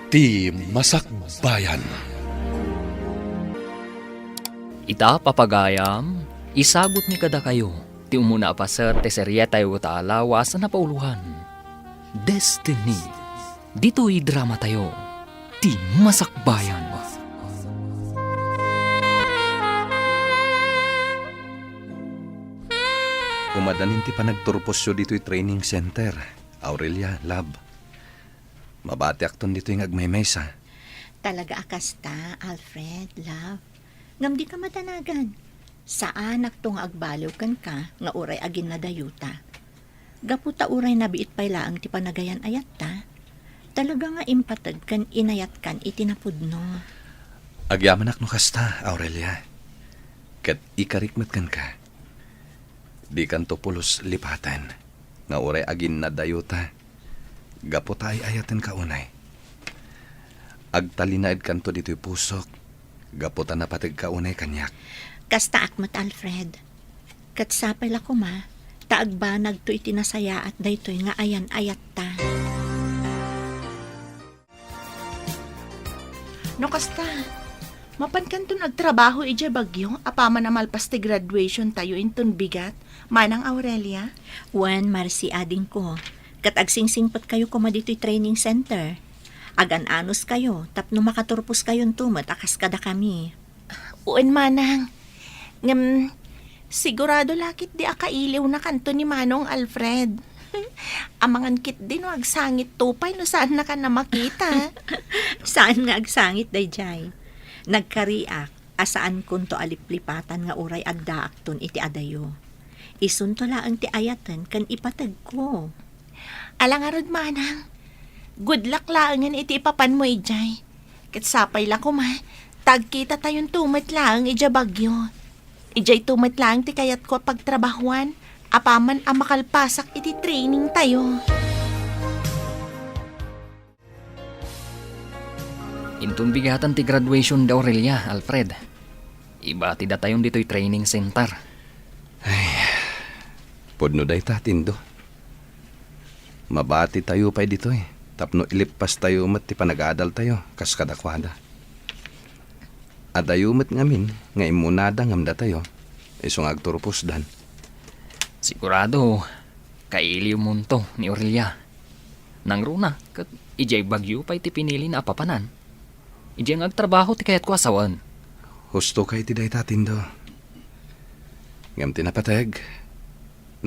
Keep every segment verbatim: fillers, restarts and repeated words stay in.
Ti Masakbayan. Ita, papagayam, isagutmi kadakayo ti umuna a paset ti serietayo ta alawas a napauloan, Destiny. Ditoy dramatayo, Ti Masakbayan. Umadanin ti panagturposyo ditoy training center, Aurelia, love. Mabatiakton ditoy nga agmaymaysa. Talaga a kasta, Alfred, love. Ngem dika madanagan. Saanakto nga agbaliw kenka nga uray aginnadayota. Gapu ta uray nabiit pay laeng ti panagayan-ayatta, talaga nga impateg ken inayatkan iti napudno. Agyamanak no kasta, Aurelia. Ket ikarik met kenka. Dikanto pulos lipaten nga uray aginnadayota gapu ta ay-ayatenka unay. Agtalinaedkanto ditoy pusok gapu ta napategka unay kaniak. Kastaak met, Alfred. Ket sapay la koma ta agbanagto iti nasayaat daytoy nga ayan-ayatta. No kasta, mapankanton agtrabaho idiay Baguio apaman a malpas ti graduation tayo inton bigat, Manang Aurelia? Wen, Marcy, adingko. Ket agsingsingpetkayo koma ditoy training center. Agan-anuskayo tapno makaturposkayonto met a kas kadakami. Wen, Manang. Ngem, sigurado la ketdi a kailiwnakanto ni Manong Alfred. Amangan ketdi no agsangitto pay no saannakan a makita. Saan nga agsangit daydiay. Nagkariak a saankonto a liplipatan nga uray addaakton iti adayo. Isunto laeng ti ayaten ken ipategko. Ala ngarud, Manang. Good luck laengen iti ipapanmo idiay. Ket sapay la koma ta agkitatayonto met laeng idiay Baguio. Idiayto met laeng ti kayatko a pagtrabahuan apaman a makalpasak iti training tayo. Inton bigatan ti graduation da Aurelia, Alfred, ibatidatayon ditoy training center. Ay, pudno dayta, Tindo. Mabatitayo pay ditoy tapno ileppastayo met ti panagadaltayo kas kadakuada. Adayo met ngamin nga immunada ngem datayo, isu nga agturposdan. Sigurado, kailiwmonto ni Aurelia. Nangruna, ket idiay Baguio pay ti pinilina a papanan. Idiay nga agtrabaho ti kayatko a sawen. Husto ka iti dayta, Tindo. Ngem ti napateg,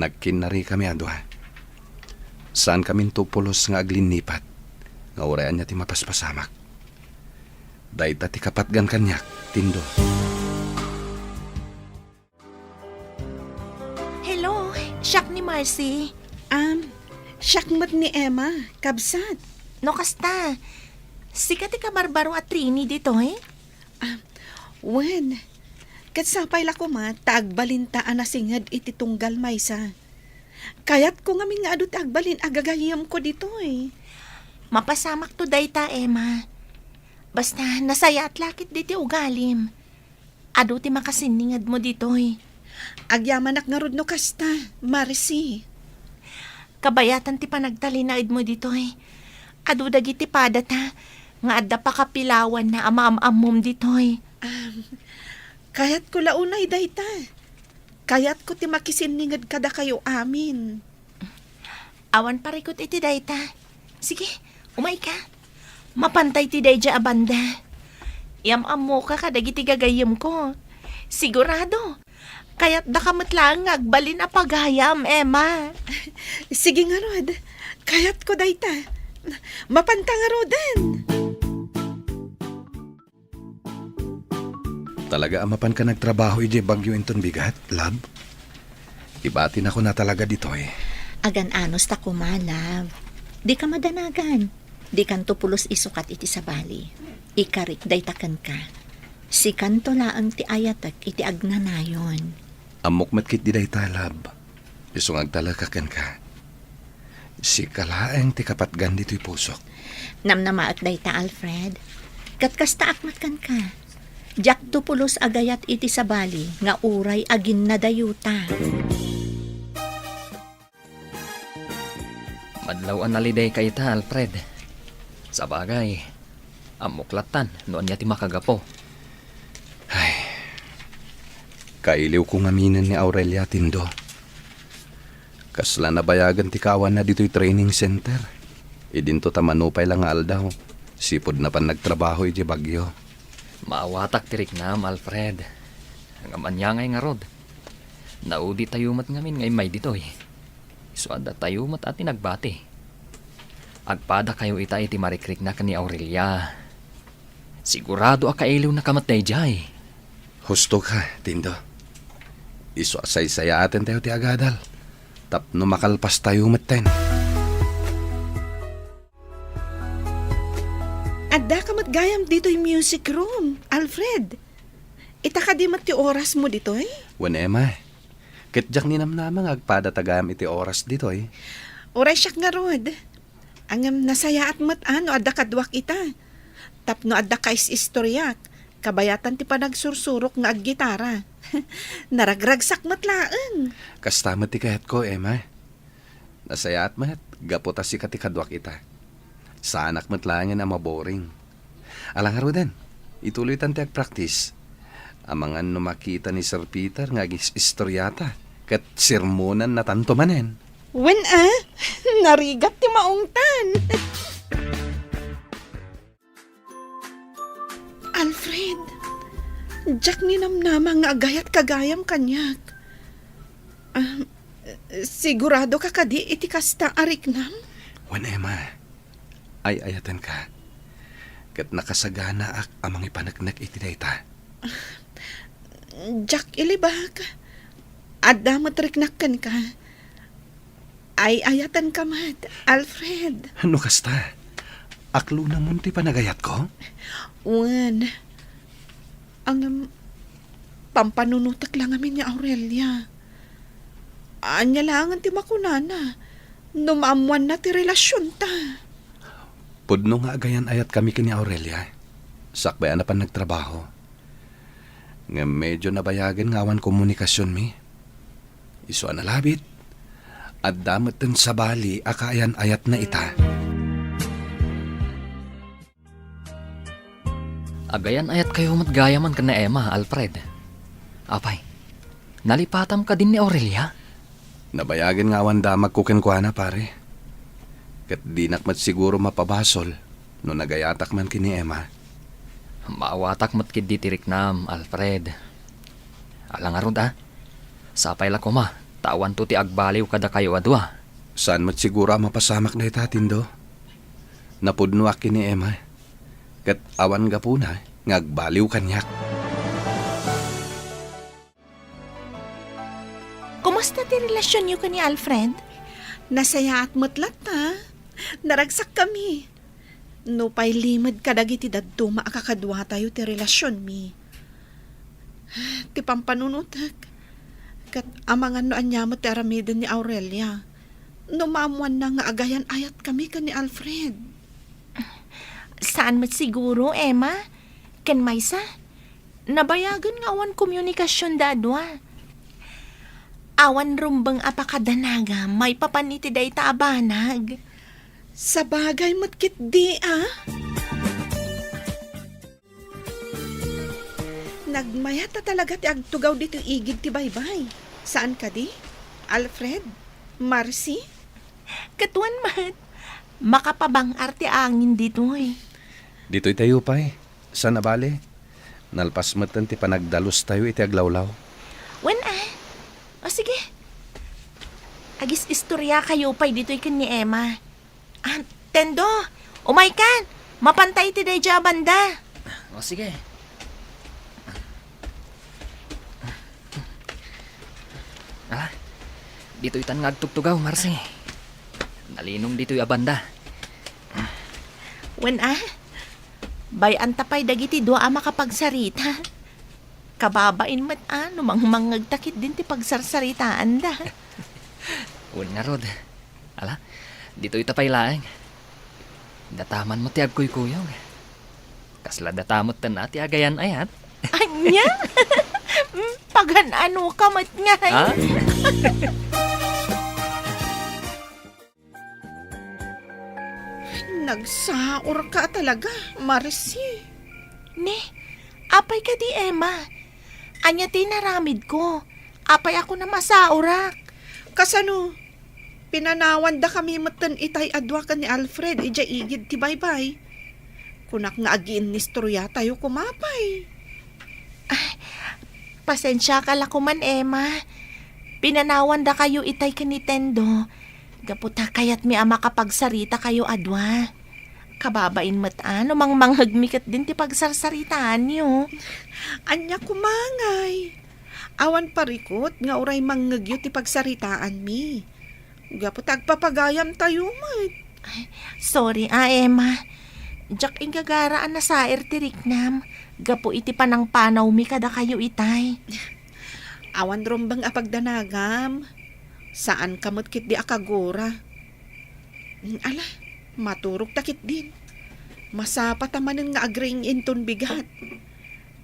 nagkinnarikami a dua. Saankaminto pulos nga aglinnipat, nga uray ania ti mapaspasamak. Dayta ti kapatgan kaniak, Tindo. Hello, siak ni Marcy. Am, siak met ni Emma, kabsat. No kasta, sika ti kabarbaro a Trini ditoy? Ah, wen. Ket sapay la koma ta agbalinta a nasinged iti tunggal maysa. Kayatko ngamin nga adu ti agbalin a gagayyemko ditoy. Mapasamakto dayta, Emma. Basta, nasayaat la ketdi ti ugalim. Adu ti makasinningedmo ditoy. Agyamanak ngarud no kasta, Marcy. Kabayatan ti panagtalinaedmo ditoy. Adu dagiti padata nga adda pakapilawanna a maam-ammom ditoy. Am, kayatko la unay dayta. Kayatko ti makisinninged kadakayo amin. Awan parikut iti dayta. Sige, umayka. Mapantay ti daydiay a banda. Iam-ammoka kadagiti gagayyemko. Sigurado, kayatdaka met laeng nga agbalin a pagayam, Emma. Sige ngarud, kayatko dayta. Mapanta ngaruden. Talaga a mapanka nagtrabaho idiay Baguio inton bigat, love? Ibatinakon a talaga ditoy. Agan-anos ta koma, love. Dika madanagan. Dikanto pulos isukat iti sabali. Ikarik dayta kenka. Sikanto laeng ti ayatek iti agnanayon. Ammok met ketdi dayta, love. Isu nga agtalekak kenka. Sika laeng ti kapatgan ditoy pusok. Namnamaek dayta, Alfred. Ket kastaak met kenka. Diakto pulos a gayat iti sabali nga uray aginnadayota. Madlaw a nalidayka ita, Alfred. Sabagay, Ammok lattan no ania ti makagapu. Ay, kailiwko ngaminen ni Aurelia, Tindo. Kasla nabayagen ti kaawanna ditoy training center. Idinto ta manupay la nga aldaw, sipud napan nagtrabaho idiay Baguio. Maawatak ti riknam, Alfred. Ngem ania ngay ngarud? Nauditayo met ngamin nga immay ditoy. Isu a datayo met a ti nagbati. Agpadakayo ita iti marikrikna ken ni Aurelia. Sigurado a kailiwnaka met daydiay. Husto ka, Tindo. Isu a saysayaaten tayo ti agadal tapno makalpastayo metten. Addaka met gayam ditoy music room, Alfred. Ita kadi met ti orasmo ditoy? Wen, Emma. Ket diak ninamnama nga agpada ta gayam iti oras ditoy. Uray siak ngarud. Ngem nasayaat met a no adda kaduak ita. Tapno adda kais-istoriak, kabayatan ti panagsursurok nga aggitara. Naragragsak met laeng. Kasta met ti kayatko, Emma. Nasayaat met, gapu ta sika ti kaduak ita. Saanak met laengen a maboring. Ala ngaruden, ituloytan ti agpraktis. Amangan no makita ni Sir Peter nga agis-istoriata, ket sermonannatanto manen. Wen a, narigat ti maungtan. Alfred, diak ninamnama nga agayatka gayam kaniak. Ah, siguradoka kadi iti kasta a riknam? Wen, Emma, ay-ayatenka. Ket nakasaganaak a mangipaneknek iti dayta. Diak ilibak. Adda met riknak kenka. Ay-ayatenka met, Alfred. No kasta, aklonamon ti panagayatko? Wen. Ngem, pampanunotek la ngamin ni Aurelia. Ania laengen ti makunana no maammoanna ti relasionta? Pudno nga agayan-ayatkami ken ni Aurelia, sakbay a napan nagtrabaho. Ngem medio nabayagen nga awan komunikasionmi. Isu a nalabit, adda metten sabali a kaayan-ayatna ita. Agayan-ayatkayo met gayamen ken ni Emma, Alfred. Apay, nalipatam kadin ni Aurelia? Nabayagen nga awan damagko kenkuana, pare. Ket dinak met siguro mapabasol no nagayatak man ken ni Emma. Maawatak met ketdi ti riknam, Alfred. Ala ngarud a, sapay la koma ta awanto ti agbaliw kadakayo a dua. Saan met siguro a mapasamak dayta, Tindo. Napudnoak ken ni Emma, ket awan gapuna nga agbaliw kaniak. Kumusta ti relasionyo ken ni Alfred? Nasayaat met latta. Naragsakkami. Nupay limed kadagiti dadduma a kakaduatayo ti relasionmi. Ti pampanunotek, ket amangan no ania met ti aramiden ni Aurelia no maammoanna nga agayan-ayatkami ken ni Alfred. Saan met siguro, Emma. Ken maysa, nabayagen nga awan komunikasionda a dua. Awan rumbeng a pakadanagam maipapan iti dayta a banag. Sabagay met ketdi a. Nagmayat a talaga ti agtugaw ditoy igid ti baybay. Saan kadi? Alfred? Marcy? Ket wen met, makapabang-ar ti angin ditoy. Ditoy tayo pay. Saan a bale, nalpas metten ti panagdalustayo iti aglawlaw. Wen a. O sige. Agis-istoriakayo pay ditoy ken ni Emma. Ah, Tendo, umaykan! Mapanta iti daydiay a banda. O, sige. Ah, ditoytan nga agtugtugaw, Marcy. Nalinong ditoy a banda. Wen a, bay-anta pay dagiti dua a makapagsarita. Kababain met a no mangmangngegta ketdin ti pagsarsaritaanda. Wen ngarud. Ala, ditoyta pay laeng. Dataman met ti agkuykuyog. Kasla datametten a ti agayan-ayat. Ania? Pagan-anoka met ngay? Ha? Agsaurka talaga, Marci. Ne, apay kadi, Emma? Ania ti inaramidko? Apay a kunam a saurak? Kasano? Pinanawandakami metten itay a dua ken ni Alfred idiay igid ti baybay. Kunak nga agiinnistoriatayo koma pay. Ay, pasensiaka la koman, Emma. Pinanawandakayo itay ken ni Tendo. Gapu ta kayatmi a makapagsaritakayo a dua. Kababain met a no mangmanghegmi ketdin ti pagsarsaritaanyo. Ania koma ngay? Awan parikut nga uray mangngegyo ti pagsaritaanmi. Gapu ta agpapagayamtayo met. Ay, sorry a, Emma. Diak igagara a nasair ti riknam gapu iti panangpanawmi kadakayo itay. Awan rumbeng a pagdanagam. Saanka met ketdi a kagura. Mm, ala, maturogta ketdin. Masapata manen nga agriing inton bigat.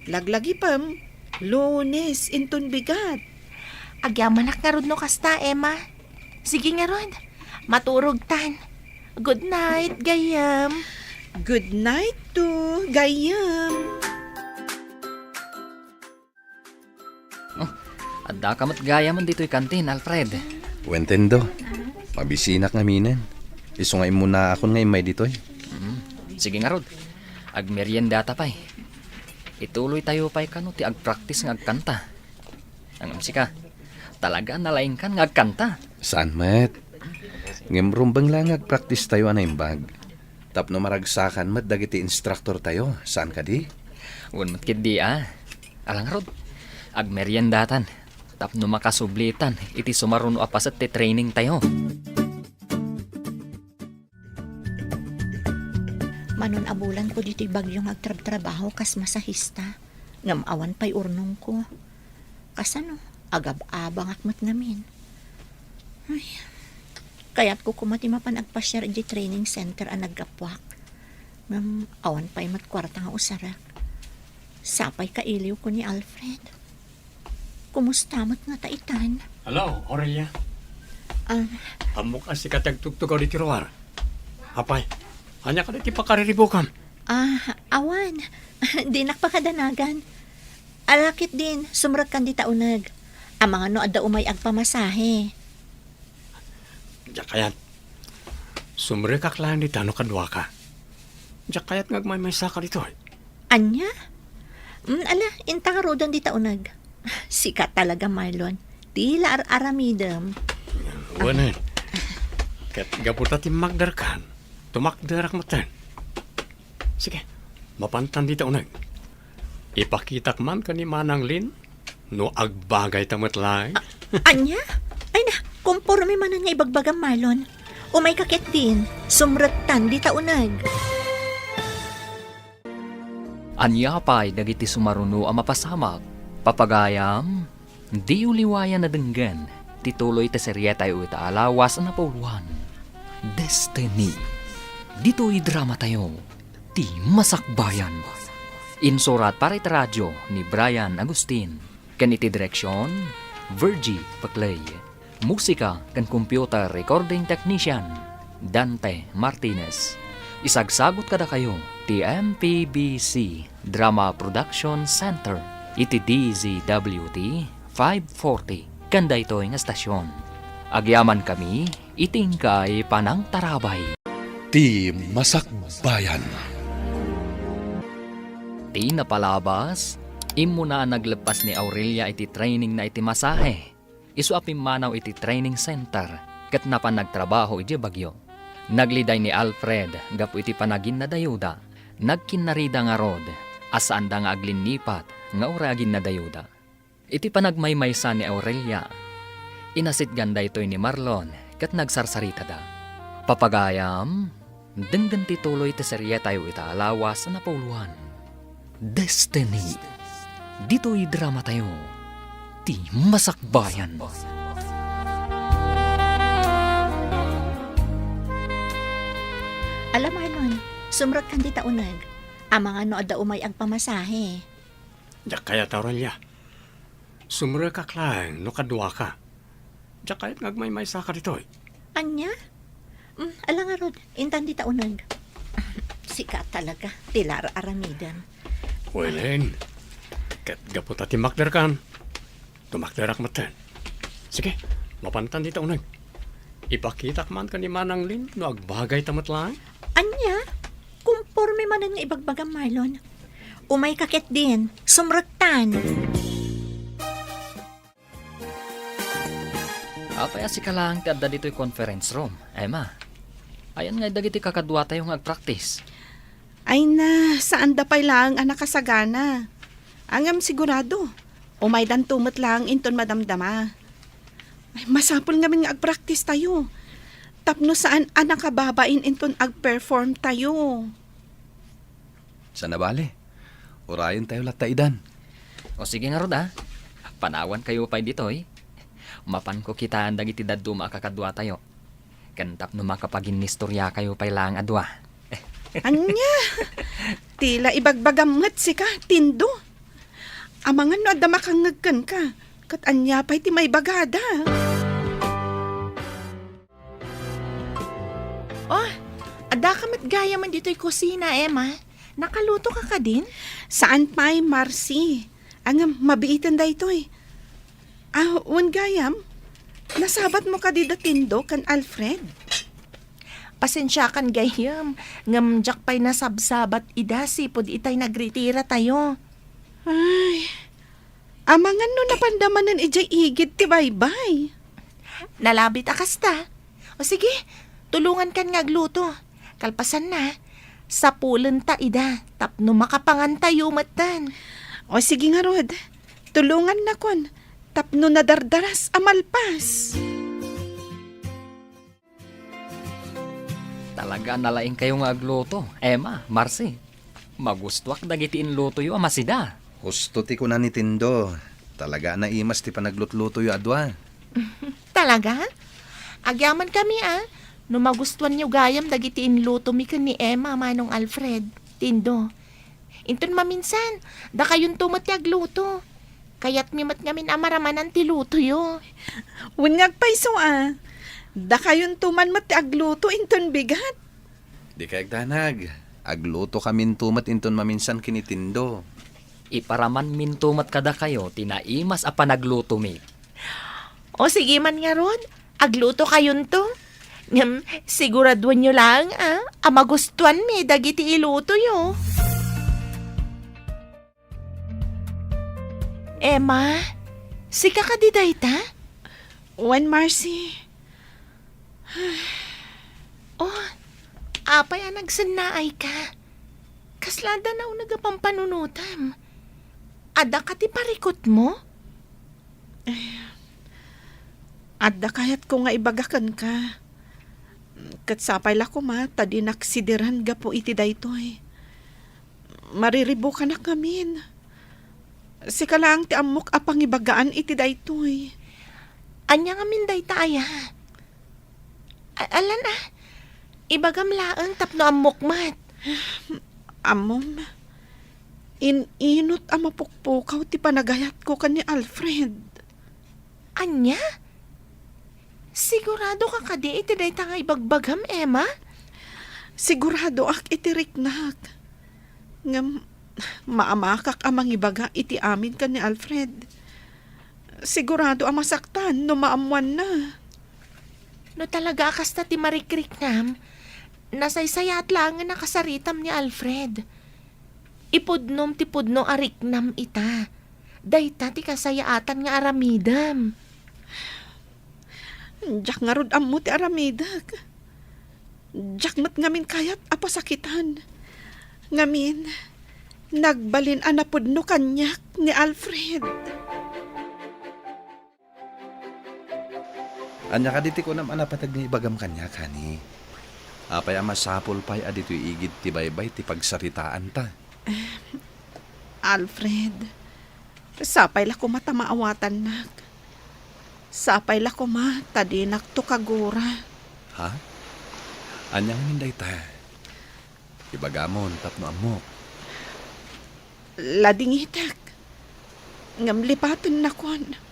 Laglagipem, Lunes inton bigat. Agyamanak ngarud no kasta, Emma. Sige ngarud, maturogtan. Good night, gayyem. Good night too, gayyem. Oh, addaka met gayamen ditoy kantin, Alfred. Wen Tendo, mabisinak ngaminen. Isu nga immunaakon nga immay ditoy. Mm, sige ngarud. Agmeriendata pay. Ituloytayo pay kano ti agpraktis nga agkanta. Ngem sika, talaga nalaingkan nga agkanta. Saan met? Ngem rumbeng la nga agpraktistayo a naimbag. Tapno maragsakan met dagiti instruktortayo, saan kadi? Wen met ketdi a. Ala ngarud, agmeriendatan tapno makasublitan iti sumaruno a paset ti trainingtayo. Manon a bulanko ditoy Baguio nga agtrabtrabaho kas masahista, ngem awan pay urnongko. Kasano, agab-abangak met ngamin. Ay, kayatko koma ti mapan agpasiar idiay training center a naggapuak. Ngem awan pay met kuarta nga usarek. Sapay kailiwko ni Alfred. Kumusta met ngata itan? Hello, Aurelia. Ah. Ammok a sika ti agtugtugaw ditoy ruar. Apay, ania kadi ti pakariribukam? Ah, awan. Dinak pakadanagan. Ala ketdin, sumrekkan dita uneg. Amangan no adda umay agpamasahe. Diak kayat. Sumrekak laeng dita no kaduaka. Diak kayat nga agmaymaysaka ditoy. Ania? Mm, ala, inta ngaruden dita uneg. Sika talaga, Marlon. Ti la ar-aramidem. Wen, eh. Ket gapu ta timmakderkan, tumakderak metten. Sige, mapantan dita uneg. Ipakitak man ken ni Manang Lin no agbagayta met laeng. A-, ania? Ay na, komporme manen nga ibagbagam, Marlon. Umayka ketdin, sumrektan dita uneg. Ania pay dagiti sumaruno a mapasamak? Papagayam, diyo liwayan a denggen ti tuloy ti serietayo ita a lawas a napauluan, Destiny. Ditoy dramatayo, Ti Masakbayan. Insurat para iti radio ni Brian Agustin. Ken iti direksion, Virgie Paclay. Musika ken computer recording technician, Dante Martinez. Isagsagut kadakayo ti M P B C Drama Production Center iti D Z W T five forty ken daytoy nga estasion. Agyamankami iti inkay panangtarabay. Ti Masakbayan. Ti napalabas, immuna a nagleppas ni Aurelia iti trainingna iti masahe. Isu a pimmanaw iti training center ket napan nagtrabaho idiay Baguio. Nagliday ni Alfred gapu iti panaginnadayuda. Nagkinnarida ngarud a saanda nga aglinnipat nga uray aginnadayuda. Iti panagmaymaysa ni Aurelia, inasitgan daytoy ni Marlon ket nagsarsaritada. Papagayam, denggen ti tuloy ti serietayo ita a lawas a napauluan, Destiny. Ditoy dramatayo, Ti Masakbayan. Ala, Marlon, sumrekkan dita uneg. Amangan no adda umay agpamasahe. Diak kayat, Aurelia. Sumrekak laeng no kaduaka. Diak kayat nga agmaymaysaka ditoy. Ania? Mm, ala ngarud, intan dita uneg. Sika talaga ti ar-aramidem. Welen, ket gapu ta timmakderkan, tumakderak metten. Sige, mapantan dita uneg. Ipakitak man ken ni Manang Lin no agbagayta met laeng. Ania? Komporme manen nga ibagbagam, Marlon. Umayka ketdin, sumrektan. Apay a sika laeng ti adda ditoy conference room, Emma? Ayan ngay dagiti kakaduatayo nga agpraktis? Ay na, saanda pay laeng a nakasagana. Ngem sigurado, umaydanto met laeng inton madamdama. Ay, masapul ngamin nga agpraktistayo. Tapno saan a nakababain inton agperformtayo. Saan a bale. Urayentayo latta idan. O sige ngarud a. Panawankayo pay ditoy. Mapanko kitaen dagiti dadduma a kakaduatayo. Ken tapno makapaginnistoriakayo pay laeng a dua. Ania? Ti la ibagbagam met sika, Tindo. Amangan no adda makangngeg kenka, ket ania pay ti maibagada? Oh, addaka met gayamen ditoy kusina, Emma. Nakalutoka kadin? Saan pay, Marcy. Ngem mabiiten daytoy. Ah, wen gayam, nasabatmo kadi da Tindo ken Alfred? Pasensiakan gayam, ngem diak pay nasabsabat ida sipud itay nagritiratayo. Ay, amangan no napanda manen idiay igid ti baybay. Nalabit a kasta. O sige, tulongankan nga agluto. Kalpasanna, sapulenta ida tapno makapangantayo metten. O sige ngarud, tulongannakon tapno nadardaras a malpas. Talaga a nalaingkayo nga agluto, Emma, Marcy. Magustuak dagiti inlutoyo a masida. Husto ti kuna ni Tindo. Talaga a naimas ti panaglutlutoyo a dua. Talaga? Agyamankami a, no magustuanyo gayam dagiti inlutomi ken ni Emma, Manong Alfred, Tindo. Inton maminsan, dakayonto met ti agluto. Kayatmi met ngamin a maramanan ti lutoyo. Wen nga agpayso a, dakayonto man met ti agluto inton bigat. Dikay agdanag. Aglutokaminto met inton maminsan ken ni Tindo. Iparamanminto met kadakayo ti naimas a panaglutomi. O sige man ngarud, aglutokayonto. Ngem siguraduenyo laeng a, a magustuanmi dagiti ilutoyo. Emma, sika kadi dayta? Wen, Marcy. Oh, apay a nagsennaayka? Kasla adda nauneg a pampanunotem? Adda ka ti parikutmo? Eh, adda kayatko nga ibaga kenka. Ket sapay la koma ta dinak sidiren gapu iti daytoy. Mariribukanak ngamin. Sika laeng ti ammok a pangibagaan iti daytoy. Ania ngamin dayta aya? A-, alan a? Ibagam laeng tapno ammok met. Ammom, in-inut a mapukpukaw ti panagayatko ken ni Alfred. Ania? Sigurado ka kadi iti dayta nga ibagbagam, Emma? Siguradoak iti riknak. Ngem maamakak a mangibaga iti amin ken ni Alfred. Sigurado a masaktan no maammoanna. No talaga a kasta ti marikriknam, nasaysayaat laengen a kasaritam ni Alfred. Ipudnom ti pudno a riknam ita. Dayta ti kasayaatan nga aramidem. Diak ngarud ammo ti aramidek. Diak met ngamin kayat a pasakitan. Ngamin, nagbalin a napudno kaniak ni Alfred. Ania kadi ti kunam a napateg nga ibagam kaniak, honey? Apay a masapul pay a ditoy igid ti baybay ti pagsaritaanta? Alfred, sapay la koma ta maawatannak. Sapay la koma ta dinakto kagura. Ha? Ania ngamin dayta? Ibagamon tapno ammok. Ladingitek. Ngem lipatennakon.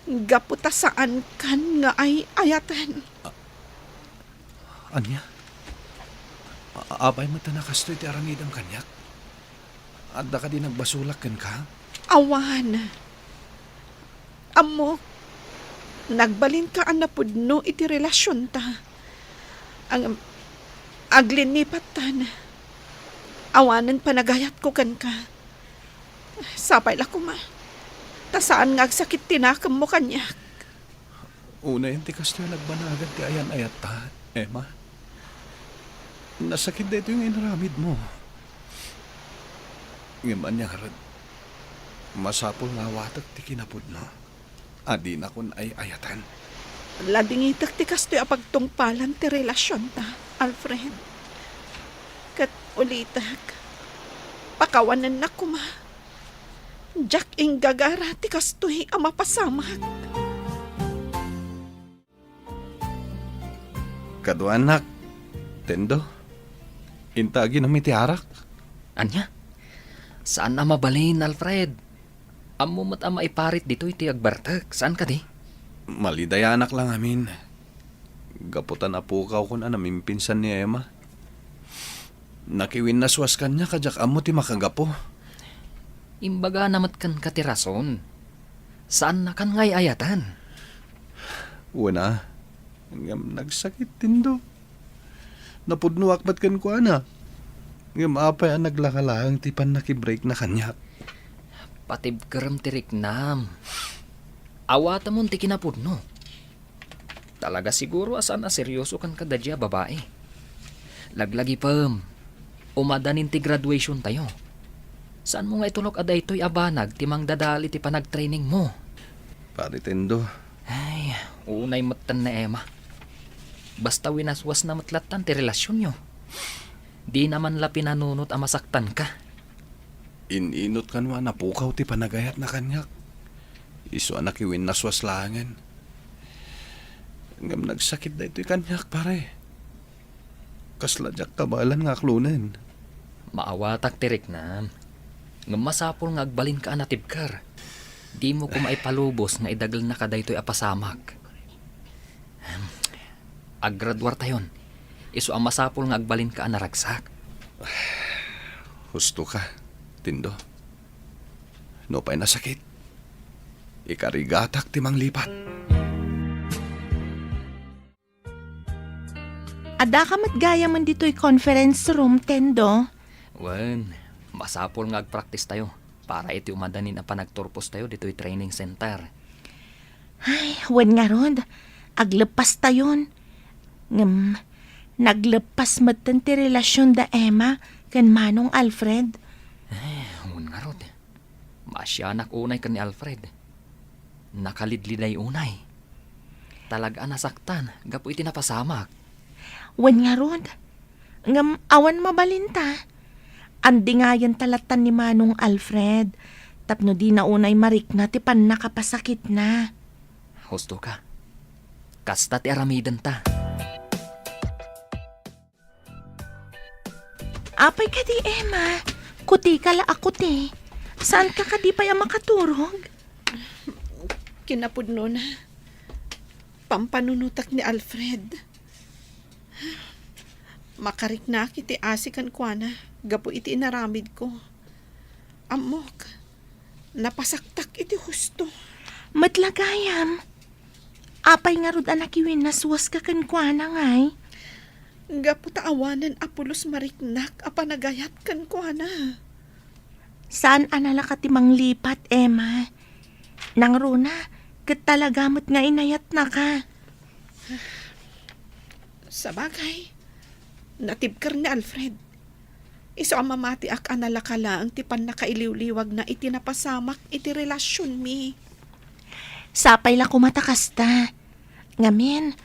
Gapu ta saankan nga ay-ayaten. A-, ania? A-, apay met a kastoy ti aramidem kaniak? Adda kadi nagbasolak kenka? Awan. Ammok, nagbalinka a napudno iti relasionta. Ang, aglinipattan. Awanen panagayatko kenka. Sapay la koma. Ta saan nga agsakit ti nakemmo kaniak. Unayen ti kastoy a nagbanagan ti ayan-ayatta, Emma. Nasakit daytoy nga inaramidmo. Ngem ania ngarud, masapul nga awatek ti kinapudno a dinakon ay-ayatan. Ladingitek ti kastoy a pagtungpalan ti relasionta, Alfred. Ket ulitek, pakawanennak koma. Diak inggagara ti kastoy a mapasamak. Kaduanak, Tendo, inta aginum iti arak. Ania? Saan a mabalin, Alfred. Ammo met a maiparit ditoy ti agbartek, saan kadi? Malidayanak la ngamin. Gapu ta napukawkon a namimpinsan ni Emma. Nakiwinnaswas kaniak a diak ammo ti makagapu. Imbagana met kenka ti rason. Saannakan nga ay-ayatan. Wen a, ngem nagsakit, Tendo. Napudnoak met kenkuana. Ngem apay a naglaka laeng ti pannakibreakna kaniak? Patibkerem ti riknam. Awatemon ti kinapudno. Talaga siguro a saan a seryoso kenka daydiay a babai. Laglagipem, umadanin ti graduation tayo. Saanmo nga itulok a daytoy a banag ti mangdadal iti panagtraining mo? Pare Tendo. Ay, unay metten ni Emma. Basta winaswasna met lattan ti relasionyo. Dina man la pinanunot a masaktanka. In-inot kano a napukaw ti panagayatna kaniak. Isu a nakiwinnaswas laengen. Ngem nagsakit daytoy kaniak, pare. Kasla diak kabaelan nga aklonen. Maawatak ti riknam. Ngem masapul nga agbalinka a natibker. Dimo koma ipalubos nga idagelnaka daytoy a pasamak. Ahem. Aggraduartayon. Isu a masapul nga agbalinka a naragsak. Husto ka, Tindo. Nupay nasakit, ikarigatak ti manglipat. Addaka met gayamen ditoy conference room, Tendo? Wen, masapul nga agpraktistayo para iti umadanin a panagturpostayo ditoy training center. Ay, wen ngarud, agleppastayon. Ngem, nagleppas metten ti relasion da Emma ken Manong Alfred. Eh, wen ngarud. Maasianak unay ken ni Alfred. Nakalidliday unay. Talaga a nasaktan gapu iti napasamak. Wen ngarud, ngem awan mabalinta. Andingayenta lattan ni Manong Alfred tapno dina unay marikna ti pannakapasakitna. Husto ka. Kasta ti aramidenta. Apay kadi, Emma? Kuti ka la a kuti. Saan ka kadi pay a makaturog? Kinapudnona, pampanunotak ni Alfred. Makariknak iti asi kenkuana gapu iti inaramidko. Ammok, napasaktak iti husto. Met la gayam, apay ngarud a nakiwinnaswaska kenkuana, ngay? Gapu ta awanen a pulos mariknak a panagayat kenkuana. Saan a nalaka ti manglipat, Emma. Nangruna, ket talaga met nga inayatnaka. Sabagay, natibker ni Alfred. Isu a mamatiak a nalaka laeng ti pannakailiwliwagna iti napasamak iti relasionmi. Sapay la koma ta kasta. Ngamin,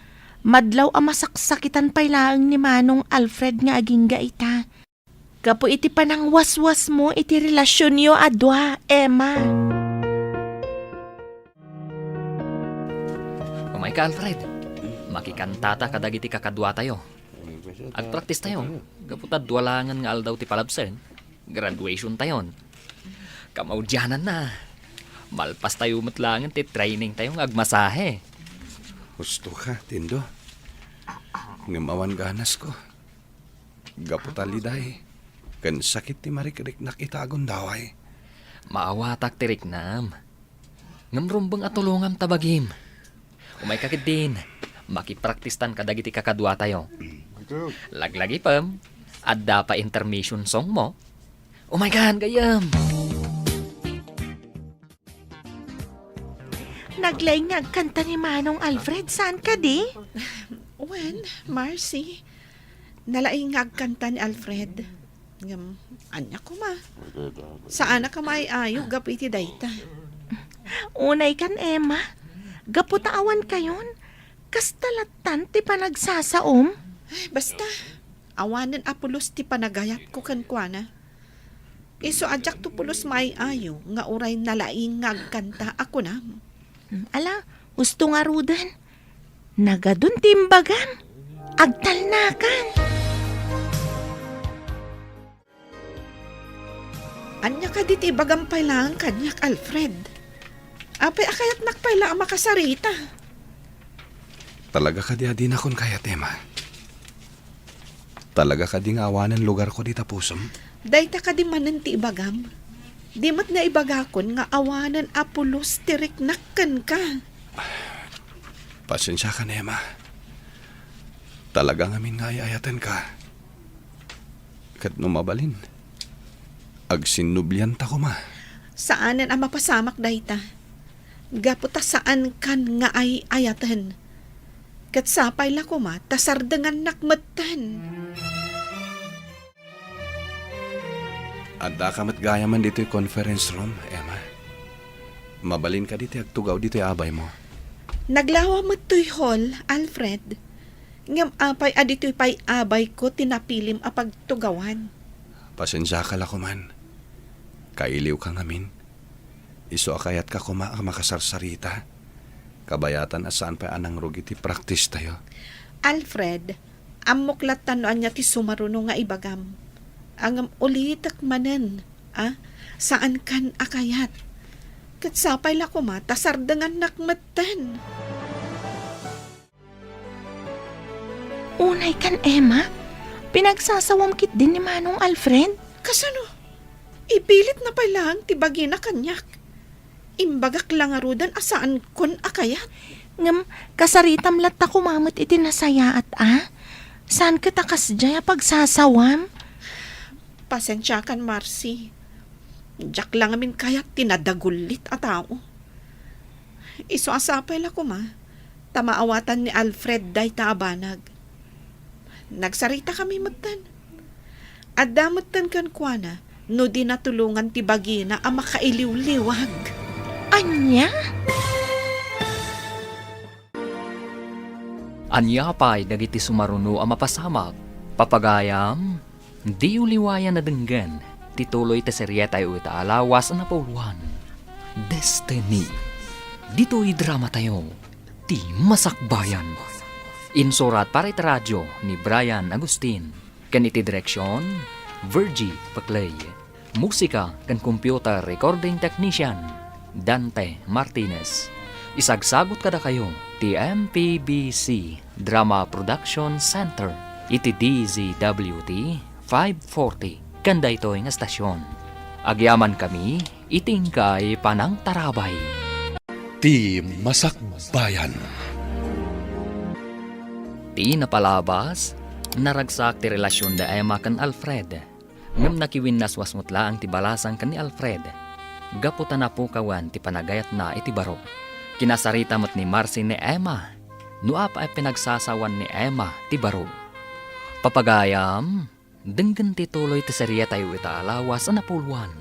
madlaw a masaksakitan pay laeng ni Manong Alfred nga agingga ita. Gapu iti panangwaswasmo iti relasionyo a dua, Emma. Umayka, Alfred. Makikantata kadagiti kakaduatayo. Agpraktistayo, gapu ta dua laengen nga aldaw ti palabsen, graduationtayon. Kamaudiananna, malpastayo met laengen ti trainingtayo nga agmasahe. Husto ka, Tindo. Ngem awan ganasko. Gapu ta liday, ken sakit ti marikriknak ita a gundaway. Maawatak ti riknam. Ngem rumbeng a tulongam ta bagim. Umayka ketdin. Makipraktistan kadagiti kakaduatayo. Laglagipem, adda pay intermission song mo. Umaykan, gayyem! Naglaing nga agkanta ni Manong Alfred, saan kadi? Wen, Marcy, nalaing nga agkanta ni Alfred. Ngem, ania koma? Saanak a maay-ayo gapu iti dayta. Unay kan, Emma. Gapu ta awan kayon, kasta lattan ti panagsasaom? Ay, basta, awanen a pulos ti panagayatko kenkuana. Isu a diakto pulos maay-ayo nga uray nalaing nga agkanta a kunam. Hmm, ala, husto ngaruden. Nagadun ti imbagam. Agtalnakan. Ania kadi ti ibagam pay laeng kaniak, Alfred? Apay a kayatnak pay la a makasarita? Talaga kadi a dinakon kayat, Emma? Talaga kadi nga awanen lugarko dita pusom? Dayta kadi manen ti ibagam? Di met naibagakon nga awanen a pulos ti riknak kenka. Pasensiakan, Emma. Talaga ngamin nga ay-ayatenka. Ket no mabalin, agsinnublianta koma. Saanen a mapasamak dayta. Gapu ta saankan nga ay-ayaten. Ket sapay la koma ta sardengannak metten. Addaka met gayamen ditoy conference room, Emma. Mabalin kadi ti agtugaw ditoy abaymo? Naglawa met toy hall, Alfred. Ngem apay a ditoy pay abayko ti napilim a pagtugawan? Pasensiaka la koman. Kailiwka ngamin. Isu a kayatka koma a makasarsarita. Kabayatan a saan pay a nangrugi ti praktistayo. Alfred, ammok latta no ania ti sumaruno nga ibagam. Ngem ulitek manen, a, saankan a kayat. Ket sapay la koma ta sardengannak metten. Unay kan, Emma, pinagsasawam ketdin ni Manong Alfred. Kasano? Ipilitna pay laeng ti bagina kaniak. Imbagak la ngaruden a saankon a kayat. Ngem kasaritam latta koma met iti nasayaat a. Saan ket a kasdiay a pagsasawam? Pasensiakan, Marcy. Diak la ngamin kayat ti nadagullit a tao. Isu a sapay la koma ta maawatan ni Alfred dayta a banag. Nagsaritaka metten. Adda metten kenkuana no di natulongan ti bagina a makailiwliwag. Ania? Ania pay dagiti sumaruno a mapasamak? Papagayam, diyo liwayan a denggen ti tuloy ti serietayo ita a lawas a napauluan, Destiny. Ditoy dramatayo, Ti Masakbayan. Insurat para iti radio ni Brian Agustin, ken iti direksion, Virgie Paclay. Musika ken computer recording technician, Dante Martinez. Isagsagut kadakayo ti M P B C Drama Production Center iti D Z W T five forty ken daytoy nga estasion. Agyamankami iti inkay panangtarabay. Ti Masakbayan. Ti napalabas, naragsak ti relasion da Emma ken Alfred. Ngem nakiwinnaswas met laeng ti balasang ken ni Alfred, gapu ta napukawan ti panagayatna iti baro. Kinasarita met ni Marcy ni Emma no apay a pinagsasawan ni Emma ti baro. Papagayam, denggen ti tuloy ti serietayo ita a lawas a napauluan,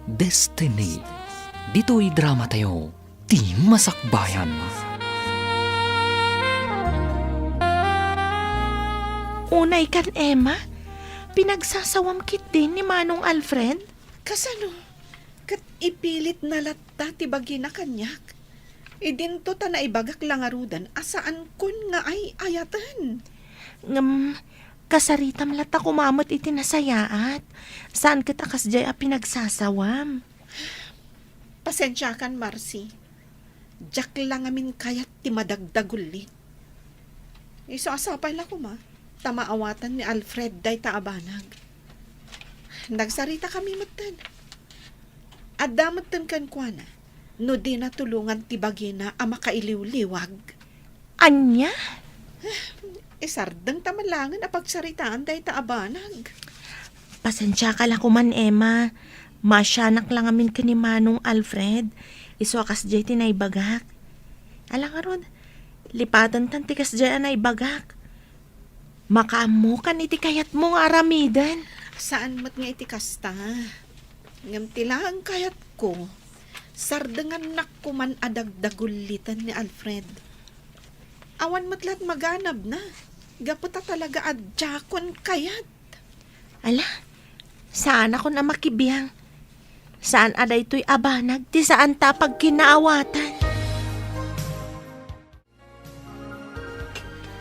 Destiny. Ditoy dramatayo, Ti Masakbayan. Unay kan, Emma, pinagsasawam ketdin ni Manong Alfred? Kasano? Ket ipilitna latta ti bagina kaniak. Idinto ta naibagak la ngaruden a saankon nga ay-ayaten. Ngem, kasaritam latta koma met iti nasayaat. Saan ket a kasdiay a pinagsasawam. Pasensiakan, Marcy. Diak la ngamin kayat ti madagdagullit. Isu a sapay la koma ta maawatan ni Alfred dayta a banag. Nagsaritakami metten. Adda metten kenkuana no dina tulongan ti bagina a makailiwliwag. Ania? Isardengta man laengen a pagsaritaan dayta a banag. Pasensiaka la koman, Emma. Maasianak la ngamin ken ni Manong Alfred. Isu a kasdiay ti naibagak. Ala ngarud, lipatentan ti kasdiay a naibagak. Makaammokan iti kayatmo nga aramiden. Saan met nga iti kasta. Ngem ti laeng kayatko, sardengannak koman a dagdagulliten ni Alfred. Awan met la't maganabna, gapu ta talaga a diakon kayat. Ala, saanakon a makibiang. Saan a daytoy a banag ti saanta a pagkinaawatan.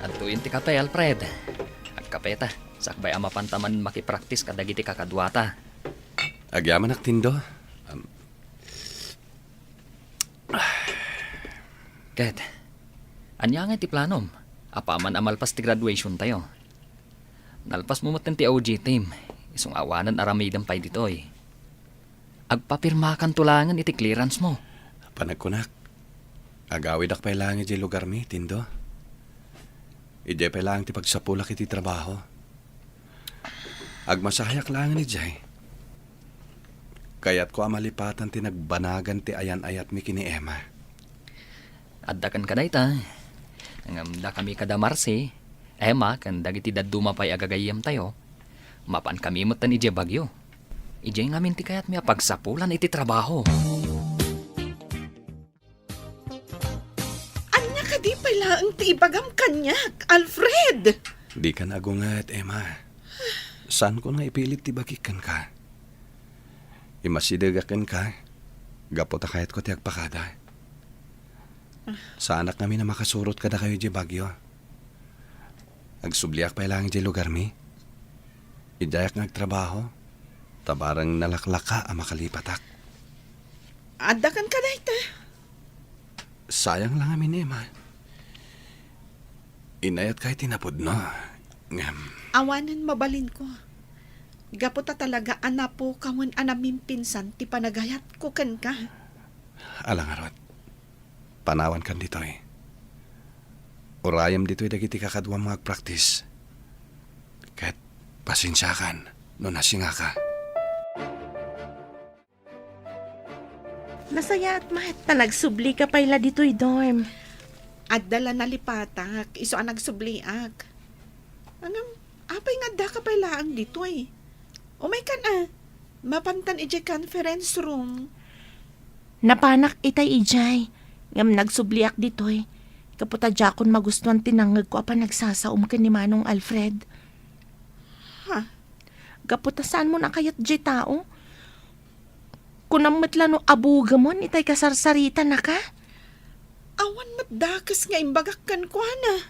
Adtoyen ti kape, Alfred. Agkapeta, sakbay a mapanta manen makipraktis kadagiti kakaduata. Agyamanak, Tindo. Am, Ket, ania ngay ti planom? Apaman a malpas ti graduationtayo. Nalpasmo metten ti O G team, isu nga awanen aramidem pay ditoy. Agpapirmakanto laengen iti clearance mo. Panagkunak, agawidak pay laeng idiay lugarmi, Tindo. Idiay pay laeng ti pagsapulak iti trabaho. Agmasaheak laengen idiay. Kayatko a malipatan ti nagbanagan ti ayan-ayatmi ken ni Emma. Adda kenka dayta. Ngem dakami kada Marcy, Emma, ken dagiti dadduma pay a gagayyemtayo, mapankami metten idiay Baguio. Idiay ngamin ti kayatmi a pagsapulan iti trabaho. Ania kadi pay laeng ti ibagam kaniak, Alfred? Dikan agunget, Emma. Saanko nga ipilit ti bagik kenka. Imasidegak kenka, gapu ta kayatko ti agpakada. Saanak ngamin a makasurot kadakayo idiay Baguio. Agsubliak pay laeng idiay lugarmi. Idiayak nga agtrabaho, ta bareng nalaklaka a makalipatak. Adda kenka dayta. Sayang la ngamin, Emma. Inayatka iti napudno. Ngem, awanen mabalinko. Gapu ta talaga a napukawen a namimpinsan ti panagayatko kenka. Ala ngarud. Panawankan ditoy. Urayem ditoy dagiti kakaduam nga agpraktis. Ket pasensiakan no nasingaka. Nasayaat met ta nagsublika pay la ditoy dorm. Adda la nalipatak, isu a nagsubliak. Ngem, apay nga addaka pay laeng ditoy? Umaykan a, mapantan idiay conference room. Napanak itay idiay, ngem nagsubliak ditoy. Gapu ta diakon magustuan ti nangngegko a panagsasaom ken ni Manong Alfred. Ha? Gapu ta saanmon a kayat diay tao? Kunam met la no abugemon itay kasarsaritanaka? Awan met dakes nga imbagak kenkuana.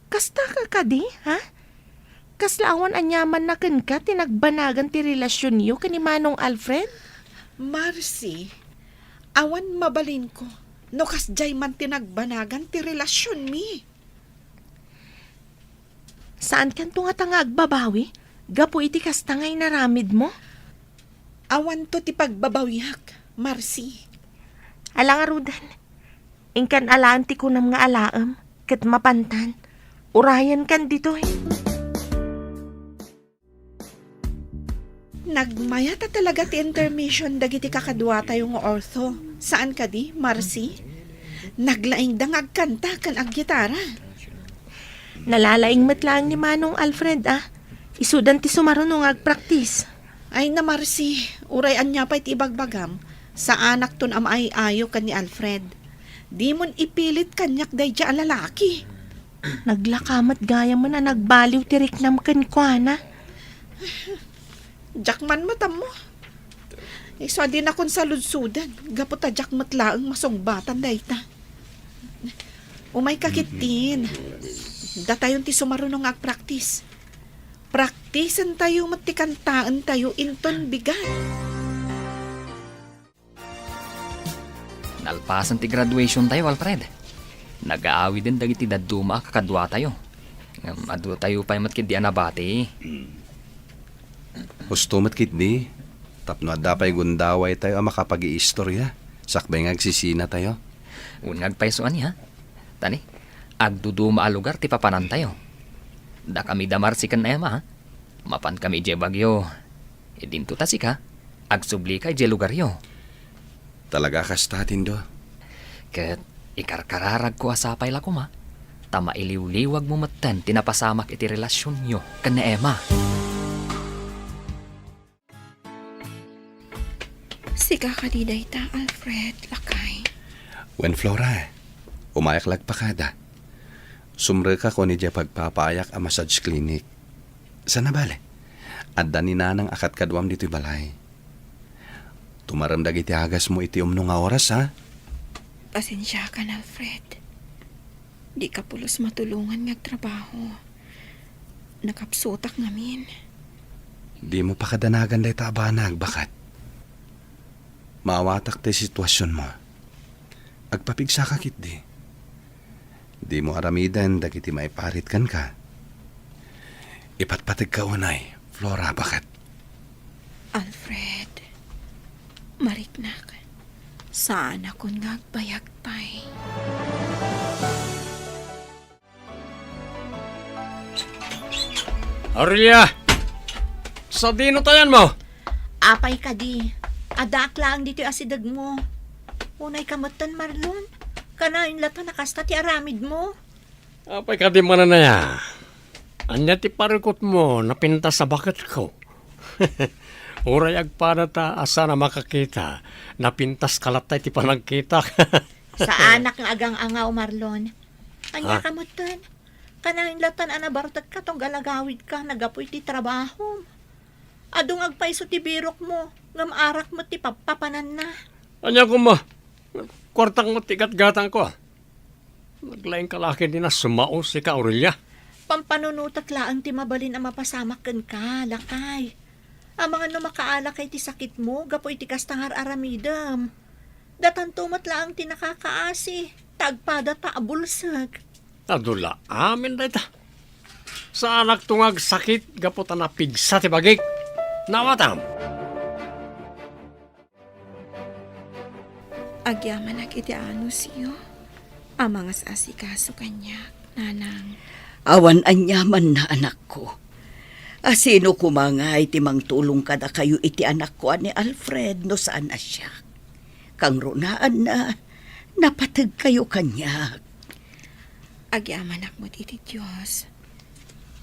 Kasta ka kadi, ha? Kasla awan aniamanna kenka ti nagbanagan ti relasionyo ken ni Manong Alfred? Marcy, awan mabalinko no kasdiay man ti nagbanagan ti relasionmi. Saankanto ngata nga agbabawi gapu iti kasta nga inaramidmo? Awanto ti pagbabawiak, Marcy. Ala ngaruden, inkan alaen ti kunam nga alaem, ket mapantan, urayenkan ditoy. Nagmayat a talaga ti intermission dagiti kakaduatayo nga ortho. Saan kadi, Marcy? Naglaingda nga agkanta ken aggitara. Nalalaing met laeng ni Manong Alfred, a. Isudan ti sumaruno nga agpraktis. Ay na, Marcy, uray ania pay ti ibagbagam, saanakton a maay-ayo ken ni Alfred. Dimon ipilit kaniak daydiay a lalaki. Naglaka met gayamen a nagbaliw ti riknam kenkuana. Diak man matammo. Isu a dinakon saludsoden, gapu ta diak met laeng masungbatan dayta. Umayka ketdin. Datayon ti sumaruno nga agpraktis. Praktisentayo met ti kantaentayo inton bigat. Nalpasen ti graduationtayo, Alfred. Nagaawiden dagiti dadduma a kakaduatayo. Ngem adu tayo pay met ketdi a nabati. Husto met ketdi, tapno adda pay gundawaytayo a makapag-iistorya, sakbay nga agsisinatayo. Wen nga agpayso ania. Tani, agduduma a lugar ti papanantayo. Dakami da Marci ken Emma, ha? Mapankami idiay Baguio. Idinto ta sika, agsublika idiay lugaryo. Talaga kasta, Tindo? Ket ikarkararagko a sapay la koma, ta mailiwliwagmo metten ti napasamak iti relasionyo ken ni Emma. Sika kadi dayta, Alfred, lakay? Wen, Flora, umayak la agpakada. Sumrekak idiay pagpapaayak a massage clinic. Saan a bale, adda ni Nanang a kadkaduam ditoy balay. Tumarem dagiti agasmo iti umno nga oras, ha? Pasensiakan, Alfred. Dika pulos matulongan nga agtrabaho. Nakapsutak ngamin. Dimo pakadanagan dayta a banag, baket. Maawatak ti situasionmo. Agpapigsaka ketdi. Dimo aramiden dagiti maiparit kenka. Ipatpategka unay, Flora, baket. Alfred, mariknak, saanakon nga agbayag pay. Aurelia! Sadino tayanmo? Apay kadi, addaak laeng ditoy asidegmo. Unayka metten, Marlon? Kanayon latta a kasta ti aramidmo? Apay kadi manen aya? Ania ti parikutmo, napintas a baketko? Uray agpada ta a saan a makakita, napintaska latta iti panagkitak. Saanak nga agang-angaw, Marlon. Ania Ha? ka metten? Kanayon latta a nabartekka tunggal agawidka, naggapu iti trabahom. Adu nga agpayso ti birokmo, ngem arak met ti pappapananna. Ania koma? Kuartak met ti gatgatangko, a. Naglaingka la ket ni a sumao, sika, Aurelia. Pampanunotek laeng ti mabalin a mapasamak kenka, lakay. Amangan no makaalakay ti sakitmo gapu iti kasta nga ar-aramidem. Datanto met laeng ti nakakaasi, ta agpada ta a bulsek. Adu la amin dayta. Saanakto nga agsakit gapu ta napigsa ti bagik. Naawatam. Agyamanak iti anusyo a mangas-asikaso kaniak, Nanang. Awan aniamanna, anakko. A sino koma ngay ti mangtulong kadakayo iti anakko a ni Alfred no saan a siak? Kangrunaanna, napategkayo kaniak. Agyamanak met iti Dios,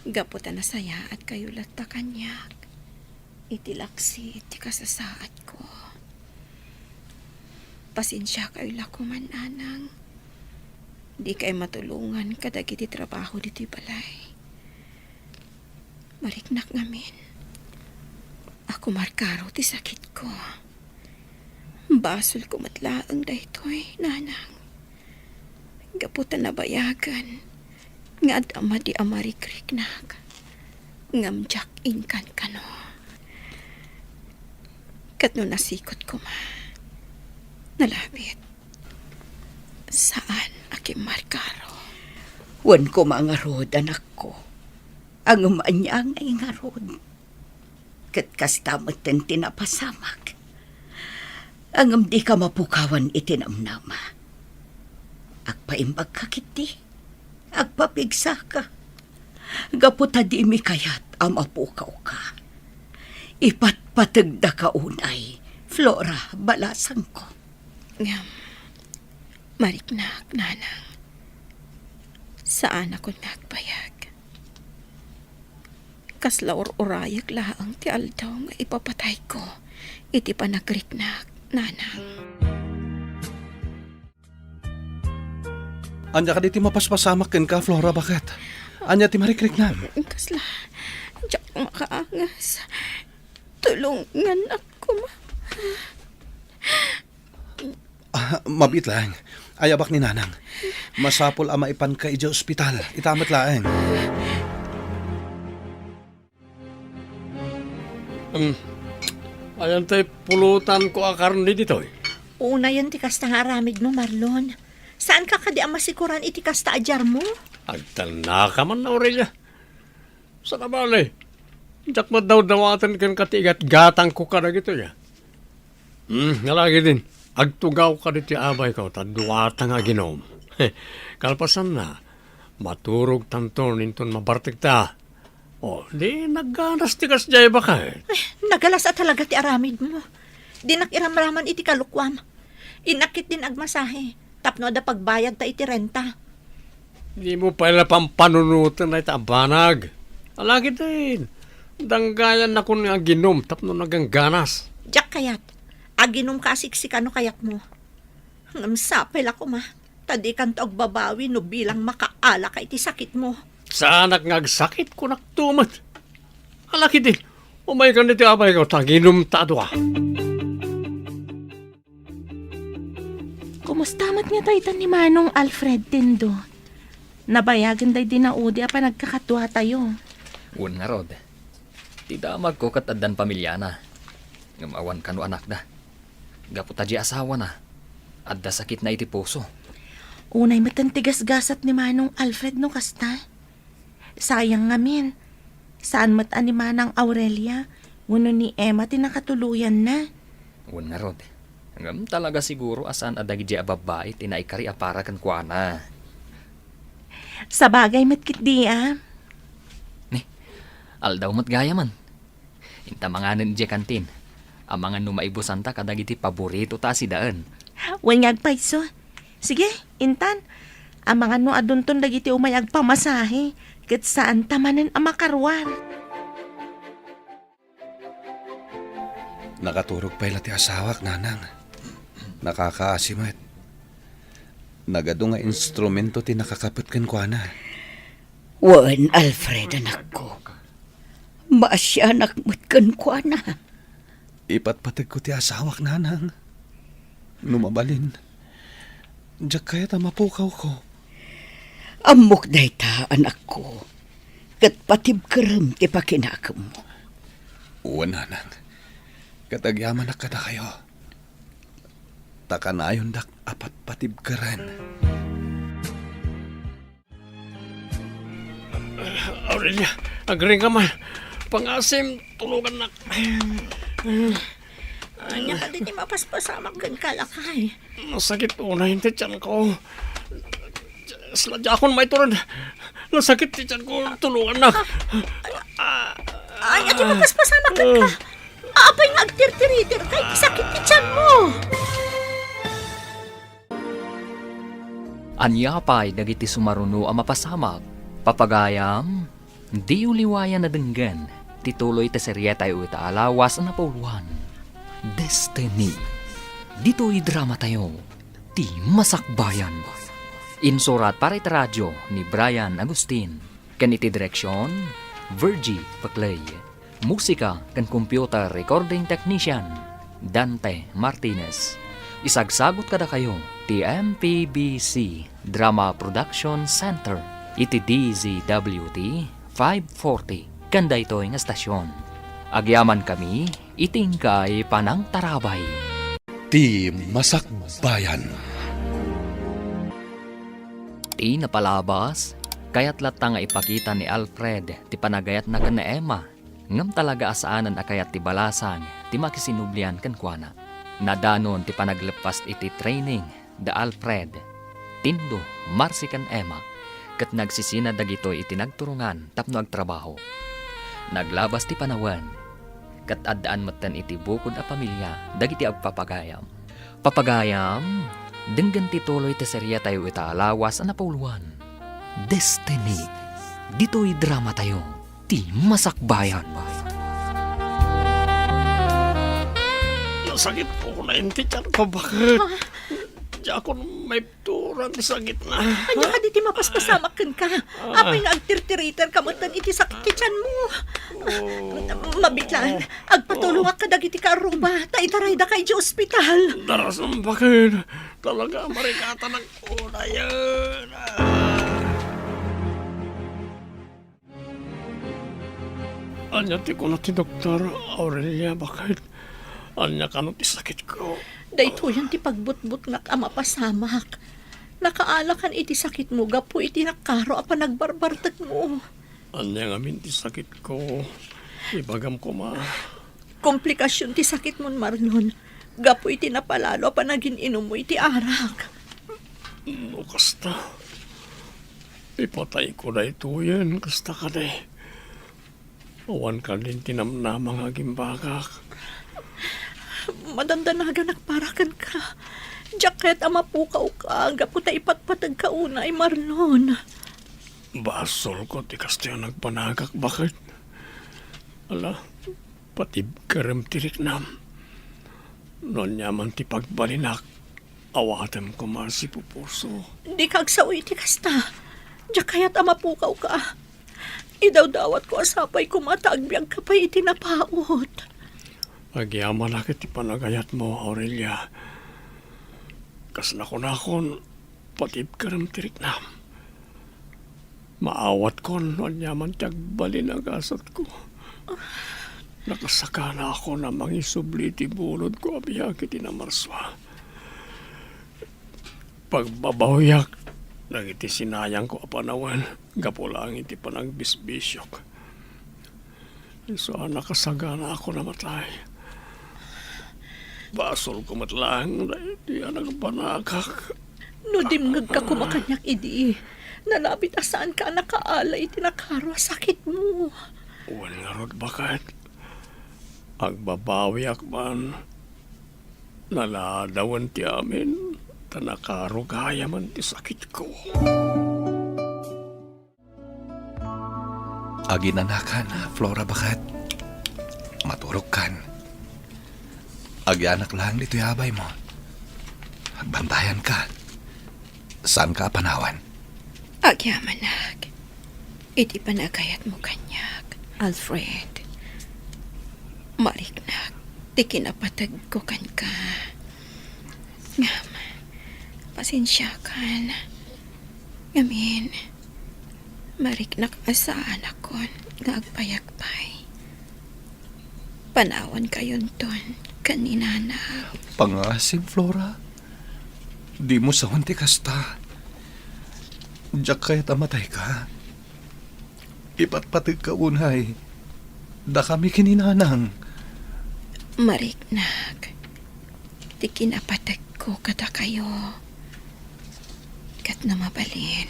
gapu ta nasayaatkayo latta kaniak iti laksid ti kasasaadko. Pasensiakayo la koma, Nanang. Dikay matulongan kadagiti trabaho ditoy balay. Mariknak ngamin a kumarkaro ti sakitko. Basolko met laeng daytoy, Nanang. Gapu ta nabayagen nga adda madi a marikriknak, ngem diak inkankano. Ket no nasikot koma, nalabit, saan a kimmarkaro. Wen koma ngarud, anakko. Ngem ania ngay ngarud? Ket kasta metten ti napasamak. Ngem dika mapukawan iti namnama. Agpaimbagka ketdi. Agpapigsaka. Gapu ta dimi kayat a mapukawka. Ipatpategdaka unay, Flora, balasangko. Ngem, mariknak, Nanang. Saanakon nga agbayag. Kasla ur-urayek laeng ti aldaw nga ipapatayko iti panagriknak, Nanang. Ania kadi ti mapaspasamak kenka, Flora, baket? Ania ti marikriknam? Kasla, diak makaangas. Tulonganak koma. Ah, mabiit laeng. Ayabak ni Nanang. Masapul a maipanka idiay ospital. Ita met laeng. Um, ayan tay pulutanko a karne ditoy. Unayen ti kasta nga aramidmo, Marlon. Saanka kadi a masikoran iti kasta a diarmo? Agtannaka man, Aurelia. Saan a bale, diak met dawdawaten kenka ti igatgatangko kadagitoy, a. Hmm, alagiden, agtugawka ditoy abayko ta duata nga aginum. Kalpasanna, maturogtanton inton mabartekta. O, di nagganas ti kasdiay, baket. Eh, nagalas a talaga ti aramidmo. Dinak iramraman iti kalokuam. Innak ketdin agmasahe tapno adda pagbayadta iti renta. Dimo pay la pampanunoten dayta a banag. Alagiden, danggayannakon nga aginum tapno nagangganas. Diak kayat. Aginumka a siksika no kayatmo. Ngem sapay la koma, ta dikanto agbabawi no bilang makaalaka iti sakitmo. Saanak nga agsakit, kunakto met. Alagiden, umaykan ditoy abayko ta aginumta a dua. Kumusta met nga dayta ni Manong Alfred, Tindo? Nabayagen daydi naudi a panagkakaduatayo. Wen ngarud, ti damagko ket addan pamiliana, ngem awan kano anakda. Gapu ta di asawana, adda sakitna iti puso. Unay met ti gasgasat ni Manong Alfred no kasta. Sayang ngamin, saan met a ni Manang Aurelia wenno ni Emma ti nakatuloyanna. Wen ngarud, ngem talaga siguro a saan a dagidi a babbai ti naikari a para kenkuana. Sabagay met ketdi a. Ni, aldaw met gayamen. Inta manganen idiay kantin. Amangan no maibusanta kadagiti paboritota a sidaen. Wen nga agpayso. Sige, intan. Amangan no adunton dagiti umay agpamasahe, ket saanta manen a makaruar. Nakaturog pay la ti asawak, Nanang. Nakakaasi met. Nagadu nga instrumento ti nakakapet kenkuana. Wen, Alfred, anakko. Maasianak met kenkuana. Ipatpategko ti asawak, Nanang. No mabalin, diak kayat a mapukawko. Ammok dayta, anakko. Ket patibkerem ti pakinakemmo. Wen, Nanang. Ket agyamanak kadakayo. Ta kanayondak a patpatibkeren. Aurelia, agriingka man. Pangasim, tulongannak. Ania kadi ti mapaspasamak kenka, lakay? Nasakit unay ti tianko. Sla, diakon maitured. Nasakit ti tianko, tulongannak. Ania ti mapaspasamak kenka? Apay nga agtirtiriterka iti sakit ti tianmo? Ania pay dagiti sumaruno a mapasamak? Papagayam, diyo liwayan a denggen ti tuloy ti serietayo ita a lawas a napauluan, Destiny. Ditoy dramatayo, Ti Masakbayan. Insurat para iti radio ni Brian Agustin. Ken iti direksion, Virgie Paclay. Musika ken computer recording technician, Dante Martinez. Isagsagut kadakayo ti M P B C Drama Production Center iti D Z W T five forty ken daytoy nga estasion. Agyamankami iti inkay panangtarabay. Ti Masakbayan. Ti napalabas, kayat latta nga ipakita ni Alfred ti panagayatna ken ni Emma, ngem talaga a saanen a kayat ti balasang ti makisinublian kenkuana. Nadanon ti panagleppas iti training da Alfred, Tindo, Marcy ken Emma, ket nagsisina dagitoy iti nagturongan tapno agtrabaho. Naglabas ti panawen, ket addaan metten iti bukod a pamilia dagiti agpapagayam. Papagayam, denggen ti tuloy ti serietayo ita a lawas a napauluan, Destiny. Ditoy dramatayo, Ti Masakbayan. Nasakit ko na inti tiyan ko, baket. Ah. Diakon maipturan ti sakitna. Ania kadi ti mapaspasamak kenka? Ah. Apay nga agtirtiriterka metten iti sakit ti tiyanmo? Oh. Mabitlaan, agpatulongak kadagiti kaarruba, ta itaraydaka idiay ospital. Darasam, baket. Talaga, marikatanak unayen. Ah. Ania ti kuna ti doktor, Aurelia, baket? Ania kano ti sakitko? Daytoyen ti pagbutbutngak a mapasamak. Nakaalakan iti sakitmo gapu iti nakaro a panagbarbartekmo. Ania ngamin ti sakitko? Ibagam koma. Komplikasyon ti sakitmon, Marlon, gapu iti napalalo a panagin-inummo iti arak. No kasta, ipatayko daytoyen, kasta kadi. Awan kadin ti namnama nga agimbagak. Madandanaganak para kenka. Diak kayat a mapukawka gapu ta ipatpategka unay, Marlon. Basolko ti kastoy a nagbanagak, baket. Ala, patibkerem ti riknam. No aniaman ti pagbalinak, awatem koma si pupuso. Dika agsao iti kasta. Diak kayat a mapukawka. Idawdawatko a sapay koma ta agbiagka pay iti napaut. Agyamanak iti panagayatmo, Aurelia. Kas nakunakon, patibkerem ti riknam. Maawatkon no aniaman ti agbalin a gasatko. Nakasakana ako a mangisubli iti bulodko a biag iti namarsua. Pagbabawiak dagiti sinayangko a panawen gapu laeng iti panagbisbisiok. Isu a nakasagana ako a matay. Basolko met laeng daydi a nagbanagak. No dimngegka koma kaniak idi, nalabit a saanka a nakaala iti nakaro a sakitmo. Wen ngarud, baket. Agbabawiak man. Naladawen ti amin, ta nakaro gayamen ti sakitko. Aginanakan, Flora, baket. Maturogkan. Agyanak laeng ditoy a baymo. Agbantayanka. Saanka a panawan. Agyamanak iti panagayatmo kaniak, Alfred. Mariknak ti kinapategko kenka. Ngem, pasensiakan. Ngamin, mariknak a saanakon nga agpayagpay. Panawankayonton ken ni Nanang. Pangasim, Flora. Dimo sawen ti kasta. Diak kayat a matayka. Ipatpategka unay dakami ken ni Nanang. Mariknak ti kinapategko kadakayo. Ket no mabalin,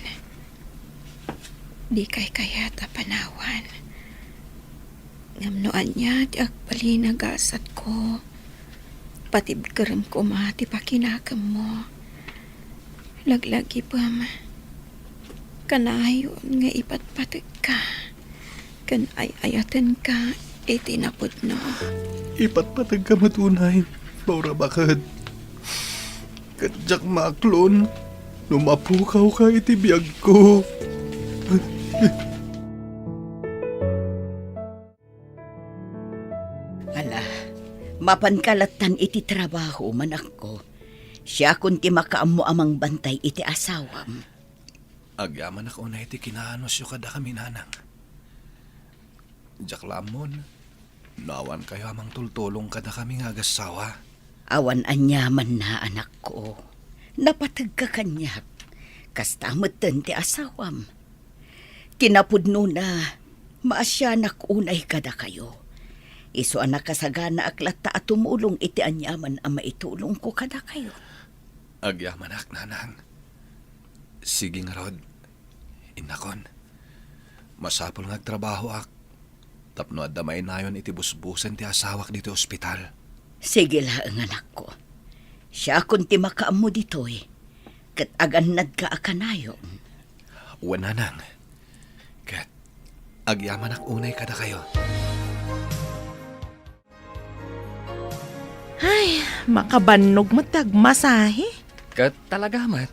dikay kayat a panawan. Ngem no ania ti agbalin a gasatko, patibkerem koma ti pakinakemmo. Laglagipem, kanayon nga ipatpategka ken ay-ayatenka iti napudno. Ipatpategka met unay, Flora, baket. Ket diak maaklon no mapukawka iti biagko. Ala, mapanka lattan iti trabaho, manakko. Siakon ti makaammo a mangbantay iti asawam. Agyamanak unay ti kinaanusyo kadakami, Nanang. Diak la ammon no awankayo a mangtultulong kadakami nga agassawa. Awan aniamanna, anakko. Napategka kaniak. Kasta metten ti asawam. Kinapudnona, maasianak unay kadakayo. Isu a nakasaganaak latta a tumulong iti aniaman a maitulongko kadakayo. Agyamanak, Nanang. Sige ngarud, innakon. Masapul nga agtrabahoak tapno adda mainayon iti busbusen ti asawak ditoy ospital. Sige laeng, anakko. Siakon ti makaammo ditoy, ket agannadka a kanayon. Wen, Nanang. Ket agyamanak unay kadakayo. Ay, makabannog met ti agmasahe. Ket talaga met.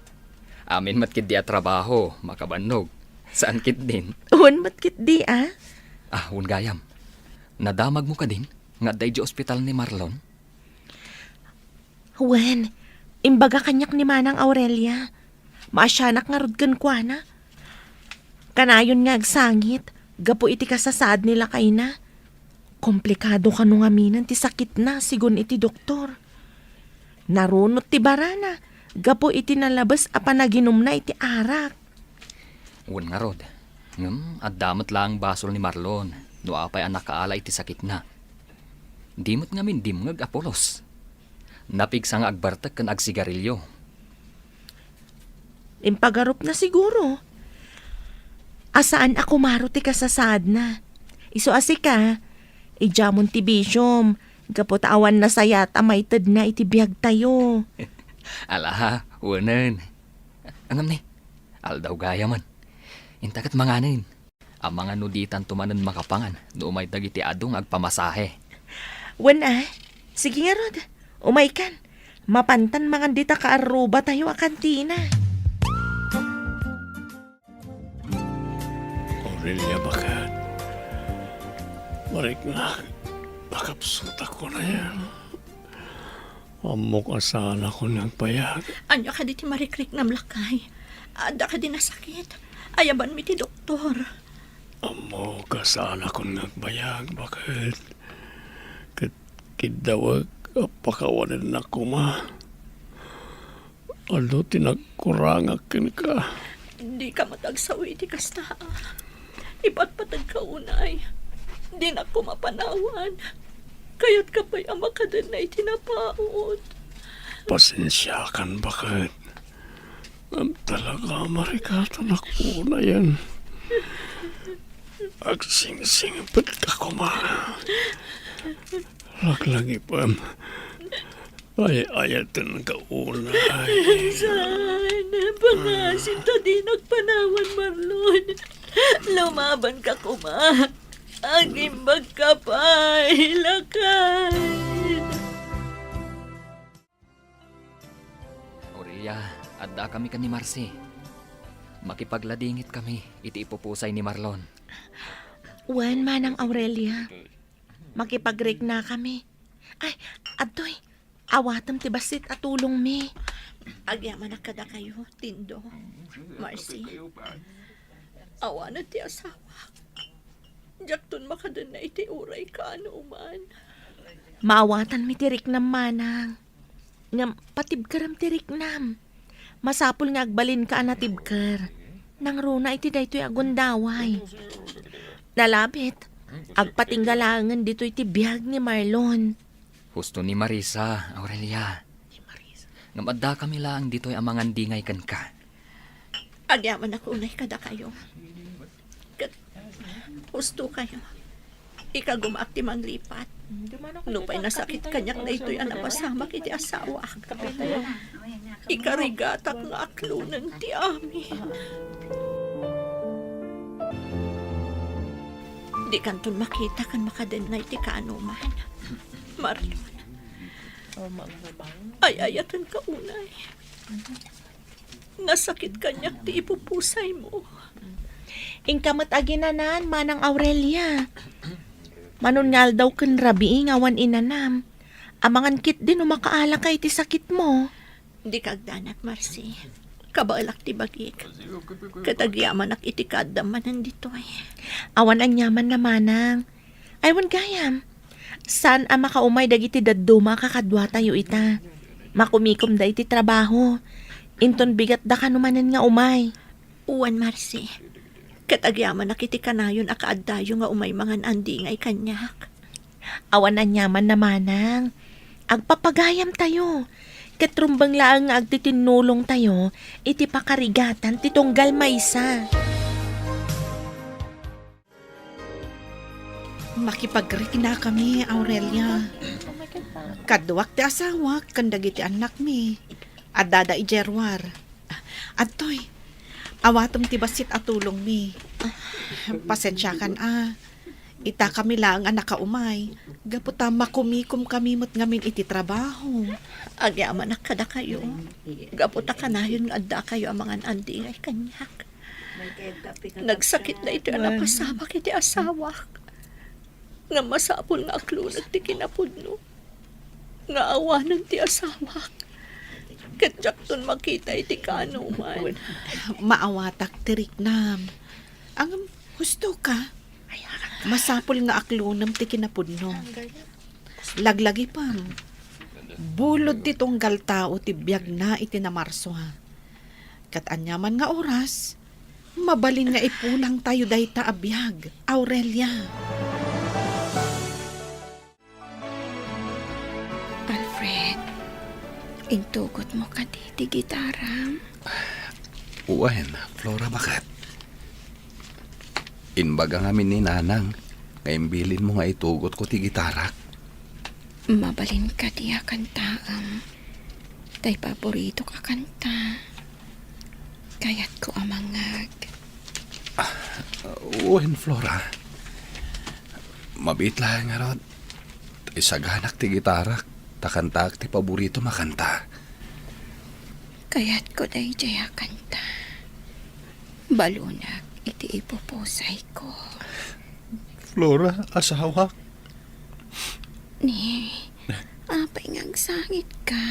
Amin met ketdi a trabaho, makabannog. Saan ketdin? Wen met ketdi, a? Ah, wen gayam. Nadamagmo kadin nga adda idiay ospital ni Marlon? Wen, imbaga kaniak ni Manang Aurelia. Maasianak ngarud kenkuana. Kanayon nga agsangit gapu iti kasasaad ni lakayna. Komplikado kano ngaminen ti sakitna, sigun iti doktor. Narunot ti barana, gapu iti nalabes a panaginumna iti arak. Wen ngarud, ngem adda met laeng basol ni Marlon no apay a nakaala iti sakitna. Di met ngamin dimngeg a pulos. Napigsa nga agbartek ken agsigarilio. Impagarupna siguro. A saan a kumaro ti kasasaadna. Isu a sika, idiamon ti bisiom, gapu ta awan nasayat a maitedna iti biagtayo. Ala, wenen. Ngem ni, aldaw gayamen. Inta ket manganen. Amangan no ditanto manen makapangan no umay dagiti adu nga agpamasahe. Wen a, sige ngarud, umaykan. Mapantan mangan dita kaarrubatayo a kantina. Aurelia, baket. Mariknak, pakapsutak ko na yan. Ammok a saanakon nga agbayag. Ania kadi ti marikriknam, lakay? Adda kadi nasakit? Ayabanmi ti doktor. Ammok a saanakon nga agbayag, baket. Ket kiddawek a pakawanennak koma. Adu ti nagkurangak kenka. Dika met agsawi iti kasta. Ipatpategka unay. Dinak koma panawan. Kayatka pay a makadenna iti napaut. Pasensiakan, baket. Ngem talaga, marikatanak unayen. Agsingsingpetka koma. Laglagipem. Ay-ayatenka unay. Saan? Pangasim ta dinak panawan, Marlon. Lumabanka koma. Agimbagka pay, lakay. Aurelia, addakami ken ni Marcy. Makipagladingit kami iti ipupusay ni Marlon. Wen, Manang Aurelia. Makipagriknakami. Ay, adtoy. Awatem ti bassit a tulongmi. Agyamanak kadakayo, Tindo, Marcy. Awanen ti asawak. Diakton makadenna iti uray kaanoman. Maawatanmi ti riknam, manang. Ngem patibkerem ti riknam. Masapul nga agbalinka a natibker. Nangruna iti daytoy a gundaway. Nalabit, agpatingga laengen ditoy ti biag ni Marlon. Husto ni Marisa, Aurelia. Ngem addakami laeng ditoy a mangandingay kenka. Agyamanak unay kadakayo. Ket husto kayo. Ikagumaak ti manglipat. Nupay nasakit kaniak daytoy a napasamak iti asawak. Ikarigatak nga aklonen ti amin. Dikanton makita ken makadenna iti kaanoman. Marlon. Ay-ayatenka unay. Nasakit kaniak ti ipupusaymo. Inka met aginanan, Manang Aurelia. Manon nga aldaw ken rabii nga awan inanam. Amangan ketdi no makaalaka iti sakitmo. Dika agdanag, Marcy. Kabaelak ti bagik. Ket agyamanak iti kaaddam manen ditoy. Awan aniaman a manang. Ay, wen gayam. Saan a makaumay dagiti dadduma a kakaduatayo ita. Makumikomda iti trabaho. Inton bigatda kano manen nga umay. Wen, Marcy. Ket agyamanak iti kanayon a kaaddayo nga umay mangan-andingay kaniak. Awan aniaman a manang. Agpapagayamtayo. Ket rumbeng laeng nga agtitinnulongtayo iti pakarigatan ti tunggal maysa. Makipagriknakami, Aurelia. Kaduak ti asawak ken dagiti annakmi. Addada idiay ruar. Adtoy, awatem ti bassit a tulongmi. Pasensiakan a. Itakami laeng a nakaumay. Gapu ta makumikomkami met ngamin iti trabaho. Agyamanak kadakayo. Gapu ta kanayon nga addakayo a mangan-andingay kaniak. Nagsakit daytoy a napasamak iti asawak. Nga masapul nga aklonek ti kinapudno. Nga awanen ti asawak. Ket diakton makita iti kaanoman. Maawatak ti riknam. Ngem, husto ka. Masapul nga aklonem ti kinapudno. Laglagipem. Ulod ti tunggal tao ti biagna iti Namarso. Ket aniaman nga oras, mabalin nga ipulangtayo dayta a biag, Aurelia. Alfred, intugotmo kadi ti gitaram? Wen, Flora, baket. Imbaga ngamin ni Nanang nga imbilinmo nga itugotko ti gitarak. Mabalin kadi a kantaem? Tay paboritok a kanta. Kayatko a mangngeg. Wen, Flora. Mabiit laeng ngarud. Tay saganak ti gitarak, ta kantaak ti paboritom a kanta. Kayatko daydiay a kanta. Balunak iti ipupusayko. Flora, asawak. Ni, apay nga agsangitka?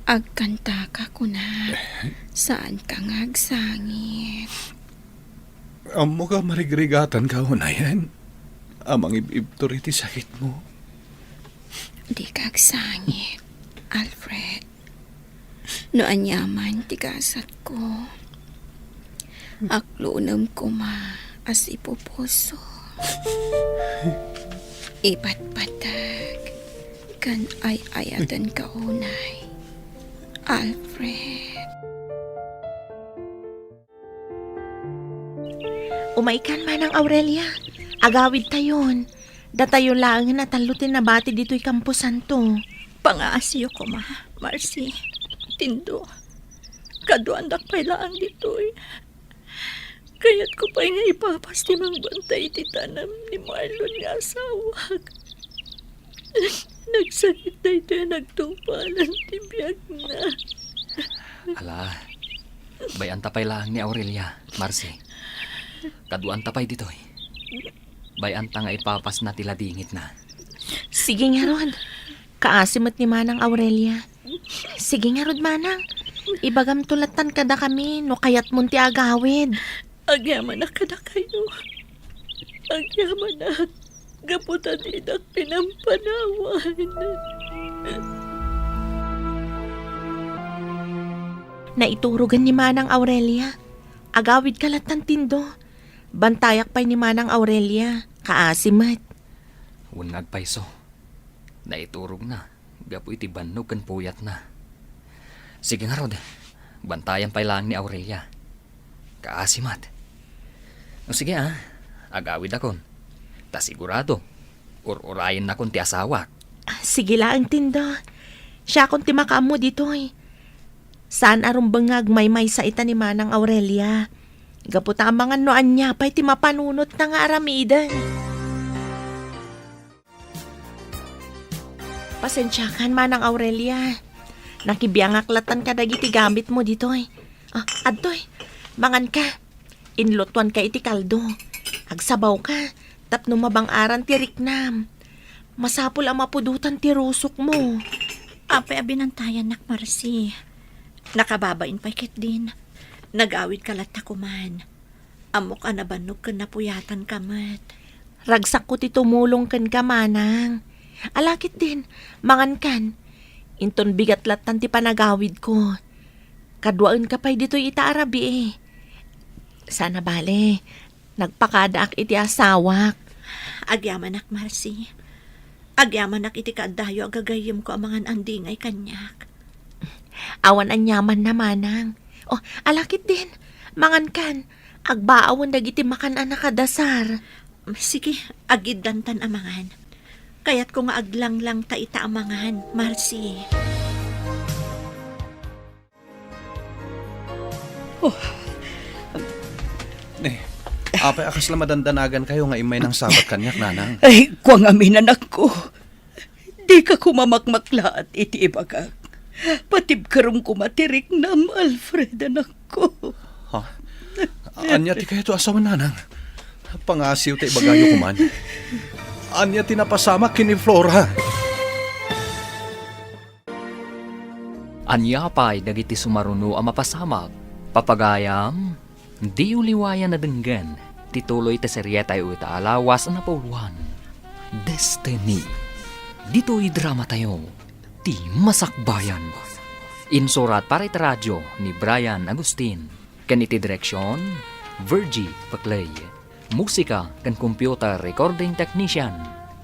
Agkantaka, kunak. Saanka nga agsangit. Ammok a marigrigatanka unayen a mangib-ibtur iti sakitmo. Dika agsangit, Alfred. No aniaman ti gasatko, aklunem koma a sipupuso. Ipatpateg ken ay-ayatenka unay, Alfred. Umaykan, Manang Aurelia. Agawidtayon. Datayo laengen a tallo ti nabati ditoy kamposanto. Pangaasiyo koma, Marcy. Tindo, kaduaandak pay laeng ditoy. Kayatko pay nga ipapas ti mangbantay iti tanem ni Marlon nga asawak. Nagsakit daytoy a nagtungpalan ti biagna. Ala, bay-anta pay laeng ni Aurelia, Marcy. Kaduaanta pay ditoy. Bay-anta nga ipapasna ti ladingitna. Sige ngarud. Kaasi met ni Manang Aurelia. Sige ngarud, Manang. Ibagamto lattan kadakami no kayatmon ti agawid. Agyamanak kadakayo. Agyamanak. Gapu ta didak pinampanawan. Naiturogen ni Manang Aurelia. Agawidka lattan, Tindo. Bantayak pay ni Manang Aurelia. Kaasi met. Wen nga agpayso. Naiturogna gapu iti bannog ken puyatna. Sige ngarud, bantayan pay laeng ni Aurelia. Kaasi met. O sige a, agawidakon. Ta sigurado, ur-urayennakon ti asawak. Sige laeng, Tindo. Siakon ti makaammo ditoy. Saan a rumbeng nga agmaymaysa ita ni Manang Aurelia. Gapu ta amangan no ania pay ti mapanunotna nga aramiden. Pasensiakan, Manang Aurelia. Nakibiangak lattan kadagiti gamitmo ditoy. Ah, adtoy. Manganka. Inlutoanka iti kaldo. Agsabawka tapno mabang-aran ti riknam. Masapul a mapudotan ti rusokmo. Apay a binantayannak, Marcy? Nakababain pay ketdin. Nagawidka latta koman. Ammok a nabannog ken napuyatanka met. Ragsakko ti tumulong kenka, Manang. Ala ketdin, mangankan. Inton bigat lattan ti panagawidko. Kaduaenka pay ditoy ita a rabii. Saan a bale, nagpakadaak iti asawak. Agyamanak, Marcy. Agyamanak iti kaaddayo a gagayyemko a mangan-andingay kaniak. Awan aniamanna, Manang. O, ala ketdin. Mangankan. Agbaawen dagiti makan a nakadasar. Sige, agiddantan a mangan. Kayatko nga aglanglang ta ita a mangan, Marcy. Oh. Ne, apay a kasla madandanagankayo nga immay nangsabat kaniak, Nanang? Ay, kua ngamin, anakko. Dika koma makmaklaat iti ibagak. Patibkerem koma ti riknam, Alfred, anakko. Ha? Ania ti kayatyo a sawen, Nanang? Pangasiw ta ibagayo koman. Ania ti napasamak ken ni Flora? Ania pay dagiti sumaruno a mapasamak? Papagayam, diyo liwayan a denggen ti tuloy ti serietayo ita a lawas a napauluan, Destiny. Ditoy dramatayo, Ti Masakbayan. Insurat para iti radio ni Brian Agustin. Ken iti direksion, Virgie Paclay. Musika ken computer recording technician,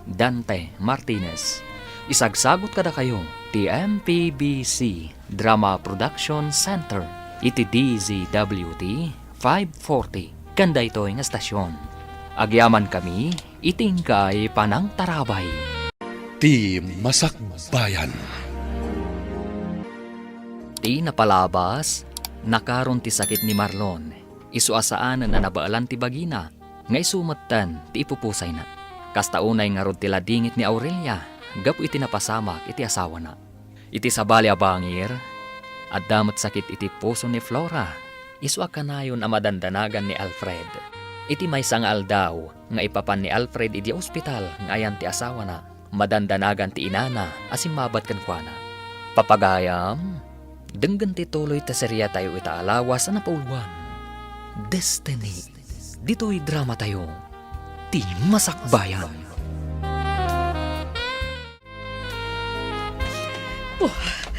Dante Martinez. Isagsagut kadakayo ti M P B C Drama Production Center iti D Z W T five forty ken daytoy nga estasion. Agyamankami iti inkay panangtarabay. Ti Masakbayan. Ti napalabas, nakaron ti sakit ni Marlon. Isu a saanen a nabaelan ti bagina, nga isu metten ti ipupusayna. Kasta unay ngarud ti ladingit ni Aurelia gapu iti napasamak iti asawana. Iti sabali a bangir, adda met sakit iti puso ni Flora, isu a kanayon a madandanagan ni Alfred. Iti maysa nga aldaw nga ipapan ni Alfred idiay ospital nga ayan ti asawana, madandanagan ti inana a simmabat kenkuana. Papagayam, denggen ti tuloy ti seriatayo ita a lawas a napauluan, Destiny. Ditoy dramatayo, Ti Masakbayan. Oh.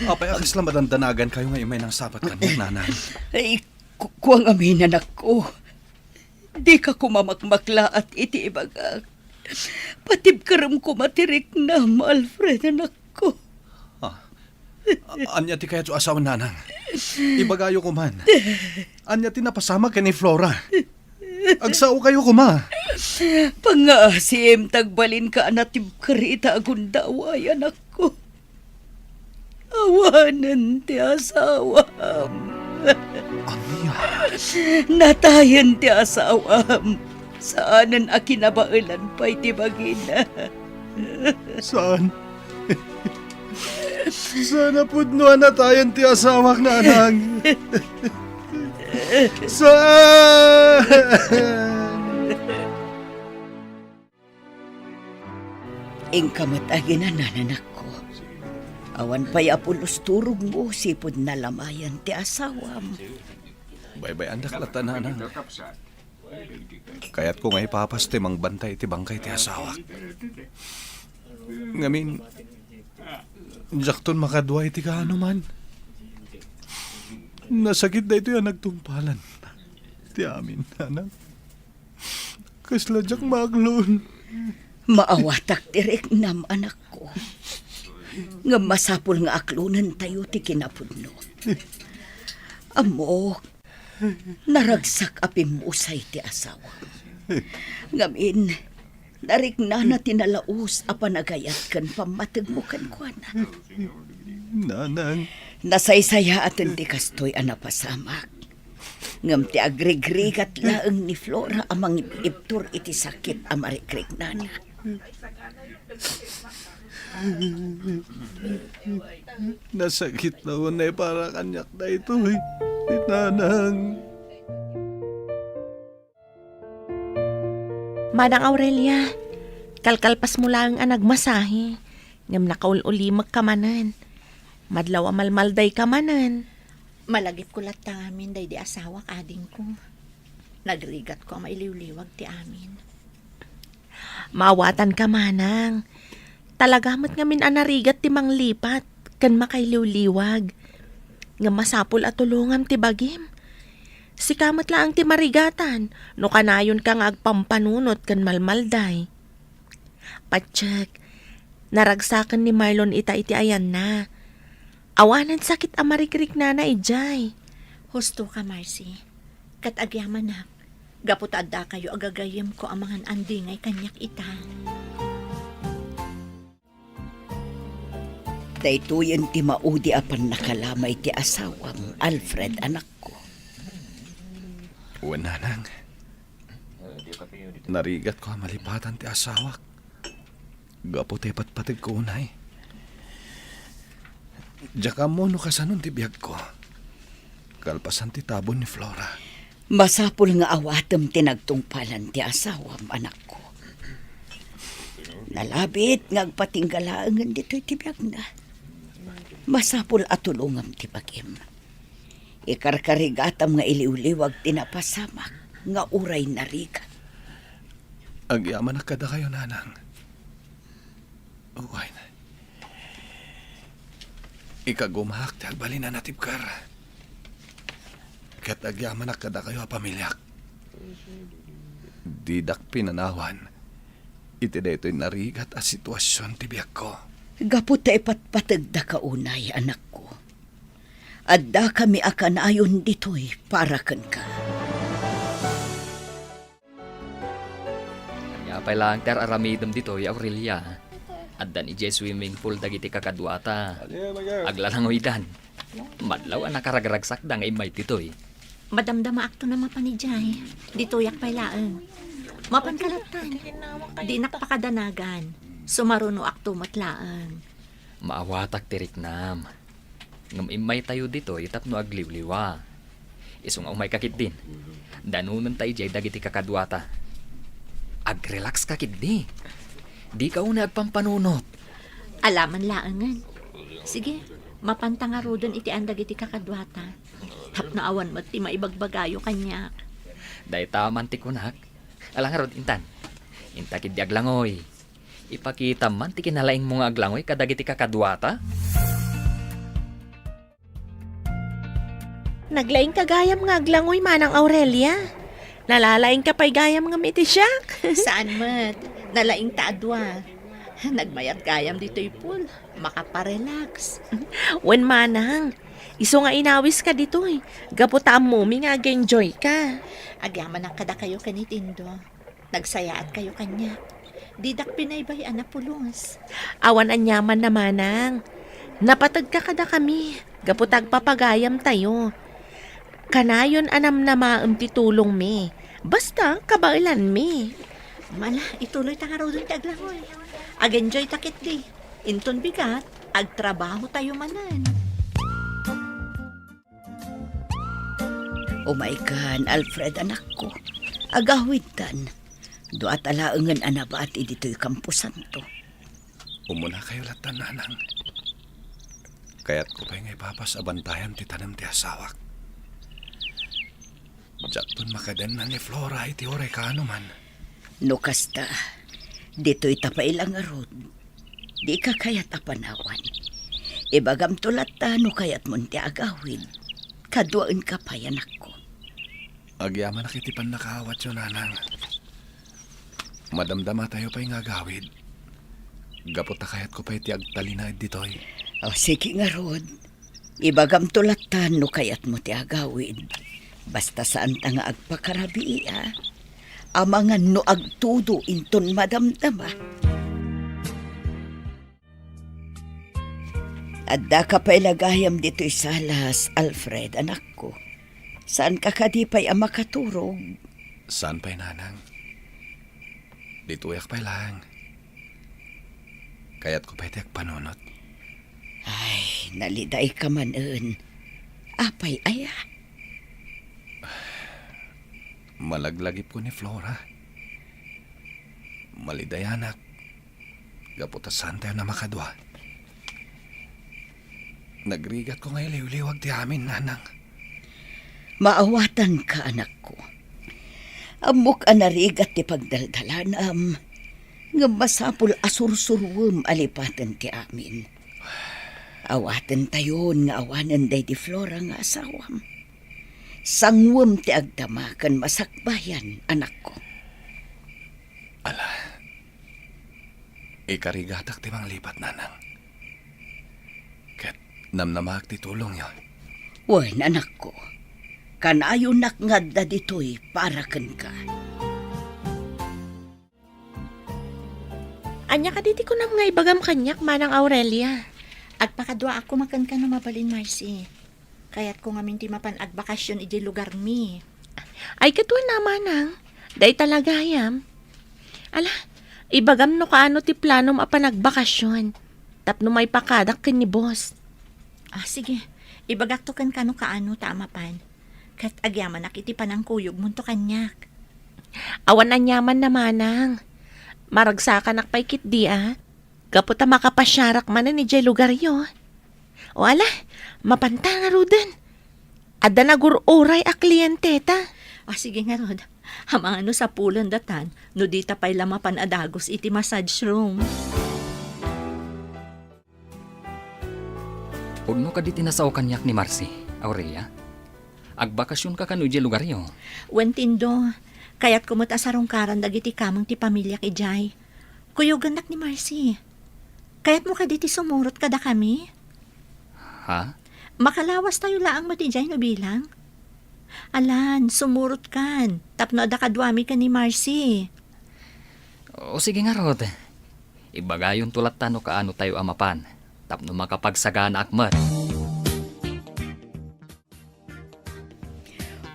Apay a kasla madandanagankayo nga immay nangsabat kaniak, nanang? Ay, ku-, kuang amin, anakko. Dika koma makmaklaat iti ibagak. Patibkerem koma ti riknam, Alfred, anakko. Ah. A-, ania ti kayatyo a sawen, nanang? Ibagayo koman. Ania ti napasamak ken ni Flora? Agsaokayo koma. Pangngaasim ta agbalinka a natibker ita a gundaway, anakko. Awanen ti asawam. Ania? Natayen ti asawam. Saanen a kinabaelan pay ti bagina. Saan? Saan a pudno a natayen ti asawak, nanang? Saan? Inka met aginanan, anakko. Awan pay a pulos turogmo sipud nalamayan ti asawam. Baybay-andak latta, nanang. Kayatko nga ipapas ti mangbantay iti bangkay ti asawak. Ngamin, diakton makadua iti kaanoman. Nasakit daytoy a nagtungpalan ti amin, nanang. Kasla diak maaklon. Maawatak ti riknam, anakko. Ngem masapul nga aklonentayo ti kinapudno. Ammok, naragsak a pimmusay ti asawa. Ngamin, nariknana ti nalaus a panagayat ken pammategmo kenkuana. Nanang. Nasaysayaaten ti kastoy a napasamak. Ngem ti agrigrigat laeng ni Flora a mangib-ibtur iti sakit a marikriknana. Nasakit la unay para kaniak daytoy, ti nanang. Manang Aurelia, kalkalpasmo laeng a nagmasahe, ngem nakaul-ulimekka manen. Madlaw a malmaldayka manen. Malagipko latta ngamin daydi asawak, adingko. Nagrigatko a mailiwliwag ti amin. Maawatanka, manang. Talaga met ngamin a narigat ti manglipat ken makailiwliwag. Ngem masapul a tulongam ti bagim. Sika met laeng ti marigatan no kanayonka nga agpampanunot ken malmalday. Patiek, naragsaken ni Marlon ita iti ayanna. Awanen sakit a marikriknana idiay. Husto ka, Marcy. Ket agyamanak, gapu ta addakayo a gagayyemko a mangan-andingay kaniak ita. Daytoyen ti maudi a pannakalamay ti asawam, Alfred, anakko. Wen, nanang. Narigatko a malipatan ti asawak gapu ta ipatpategko unay. Diak ammo no kasanon ti biagko kalpasan ti tabon ni Flora. Masapul nga awatem ti nagtungpalan ti asawam, anakko. Nalabit nga agpatingga laengen ditoy ti biagna. Masapul a tulongam ti bagim. Ikarkarigatam nga iliwliwag ti napasamak nga uray narigat. Agyamanak kadakayo, nanang. Wen, Ikagumaak ti agbalin a natibker. Ket agyamanak kadakayo a pamiliak. Didak pinanawan iti daytoy narigat a situasion ti biagko. Gapu ta ipatpategdaka unay, anakko. Addakami a kanayon ditoy para kenka. Ania pay laeng ti ar-aramidem ditoy, Aurelia? Addan idiay swimming pool dagiti kakaduata. Aglalangoydan. Madlaw a nakaragragsakda nga immay ditoy. Madamdamaakto a mapan idiay. Ditoyak pay laeng. Mapanka lattan. Dinak pakadanagan. Sumarunoakto met laeng. Maawatak ti riknam. Ngem immaytayo ditoy tapno agliwliwa. Isu nga umayka ketdin. Danonenta idiay dagiti kakaduata. Agrelaxka ketdi. Dika unay agpampanunot. Alaman laengen. Sige, mapanta ngaruden iti an dagiti kakaduata. Tapno awan met ti maibagbagayo kaniak. Dayta man ti kunak. Ala ngarud, intan. Inta ketdi aglangoy. Ipakitam man ti kinalaingmo nga aglangoy kadagiti kakaduata. Naglaingka gayam nga aglangoy, Manang Aurelia. Nalalaingka pay gayam ngem iti siak. Saan met. Nalaingta a dua. Nagmayat gayam ditoy pool. Makaparelax. Wen, Manang. Isu nga inawiska ditoy. Gapu ta ammomi nga ag-enjoyka. Agyamanak kadakayo ken ni Tindo. Nagsayaatkayo kaniak. Didak binaybay-an a pulos. Awan aniaman a, Manang. Napategka kadakami gapu ta agpapagayamtayo. Kanayon a namnamaem ti tulongmi. Basta, kabaelanmi. Ala, ituloyta ngaruden ti aglangoy. Ag-enjoyta ketdi. Inton bigat, agtrabahotayo manen. Umaykan, Alfred, anakko. Agawidtan. Duata laengen a nabati ditoy kamposanto. Umunakayo lattan, nanang. Kayatko pay nga ipapas a bantayan ti tanem ti asawak. Diakton makadenna ni Flora iti uray kaano man. No kasta, ditoyta pay la ngarud. Dika kayat a panawan. Ibagamto latta no kayatmon ti agawid. Kaduaenka pay, anakko. Agyamanak iti pannakaawatyo, nanang. Madamdamatayo pay nga agawid. Gapu ta kayatko pay ti agtalinaed ditoy. O, sige ngarud. Ibagamto latta no kayatmo ti agawid. Basta saanta nga agpakarabii, a. Amangan no agtudo inton madamdama. Addaka pay la gayam ditoy salas, Alfred, anakko. Saanka kadi pay a makaturog? Saan pay, nanang. Ditoyak pay laeng. Kayatko pay ti agpanunot. Ay, nalidayka manen. Apay aya? Malaglagipko ni Flora. Malidayanak. Gapu ta saantayo a makadua. Nagrigatko nga iliwliwag ti amin, nanang. Maawatanka, anakko. Ammok a narigat ti pagdaldalanam, ngem masapul a sursuruem a lipaten ti amin. Awatentayon nga awanen daydi Flora nga asawam. Sanguem ti agdama ken masakbayan, anakko. Ala, ikarigatak ti manglipat, nanang. Ket namnamaak ti tulongyo. Wen, anakko, kanayonak nga adda ditoy para kenka. Ania kadi ti kunam nga ibagam kaniak, Manang Aurelia? Agpakaduaak koma kenka no mabalin, Marcy. Kayatko ngamin ti mapan agbakasyon idiay lugarmi. Ay, ket wen a, manang. Dayta la gayam. Ala, ibagam no kaano ti planom a panagbakasyon tapno maipakadak ken ni boss. Ah, sige. Ibagakto kenka no kaano ta a mapan. Ket agyamanak iti panangkuyogmonto kaniak. Awan aniaman a, manang. Maragsakanak pay ketdi a. Gapu ta makapasiarak manen idiay lugaryo. O ala, mapanta ngaruden. Adda nagur-uray a klienteta. Ah, sige ngarud. Amangan no sapulendatan no dita pay la mapan a dagus iti massage room. Pudno kadi ti nasao kaniak ni Marcy, Aurelia? Agbakasionka kano idiay lugaryo? Wen, Tindo, kayatko met a sarungkaran dagiti kameng ti pamiliak idiay. Kuyogennak ni Marcy. Kayatmo kadi ti sumurot kadakami? Ha? Makalawastayo laeng met idiay no bilang. Alan, sumurotkan, tapno adda kaduami ken ni Marcy. O sige ngarud. Ibagayonto latta no kaanotayo a mapan, tapno makapagsaganaak met.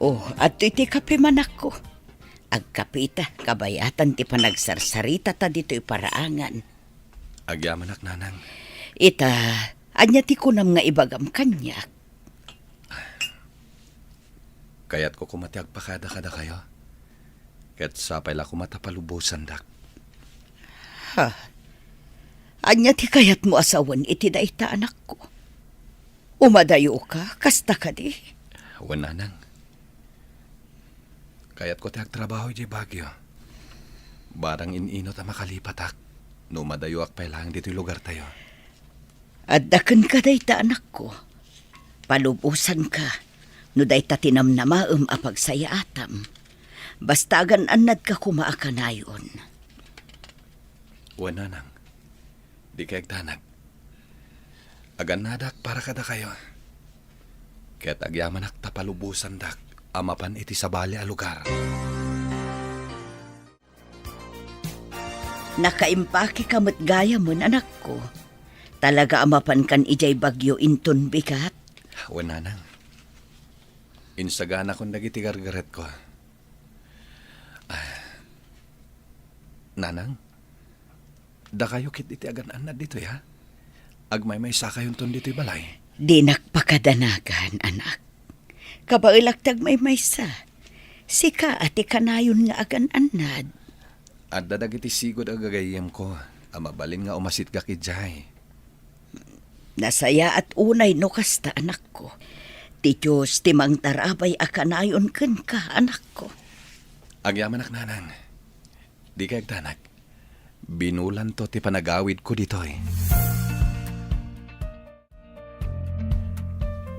Oh, adtoy ti kape, manakko. Agkapeta, kabayatan ti panagsarsarita ta ditoy paraangan. Agyamanak, nanang. Ita, ania ti kunam nga ibagam kaniak? Kayatko koma ti agpakada kadakayo. Ket sapay la koma ta palubosandak. Ha? Ania ti kayatmo a sawen iti dayta, anakko? Umadayoka, kasta kadi? Wen, nanang. Kayatko ti agtrabaho idiay Baguio. Barang in-inut a makalipatak, no umadayoak pay laeng ditoy lugartayo. Adda kenka dayta, anakko. Palubosanka no dayta ti namnamaem a pagsayaatam. Basta agan-annadka koma a kanayon. Wen, nanang. Dika agdanag. Agannadak para kadakayo. Ket agyamanak ta palubosandak a mapan iti sabali a lugar. Nakaimpakeka met gayamen, anakko. Talaga a mapankan idiay Baguio inton bigat? Wen, nanang. Insaganakon dagiti gargaretko. Ah, nanang, dakayo ket iti agan-annad ditoy, ha? Agmaymaysakayonton ditoy balay. Dinak pakadanagan, anak. Kabaelak ti agmaymaysa. Sika a ti kanayon nga agan-annad. Adda dagiti sigud a gagayyemko a mabalin nga umasitgak idiay. Nasayaat unay no kasta, anakko. Ti Dios ti mangtarabay a kanayon kenka, anakko. Agyamanak, nanang. Dika agdanag. Binulanto ti panagawidko ditoy.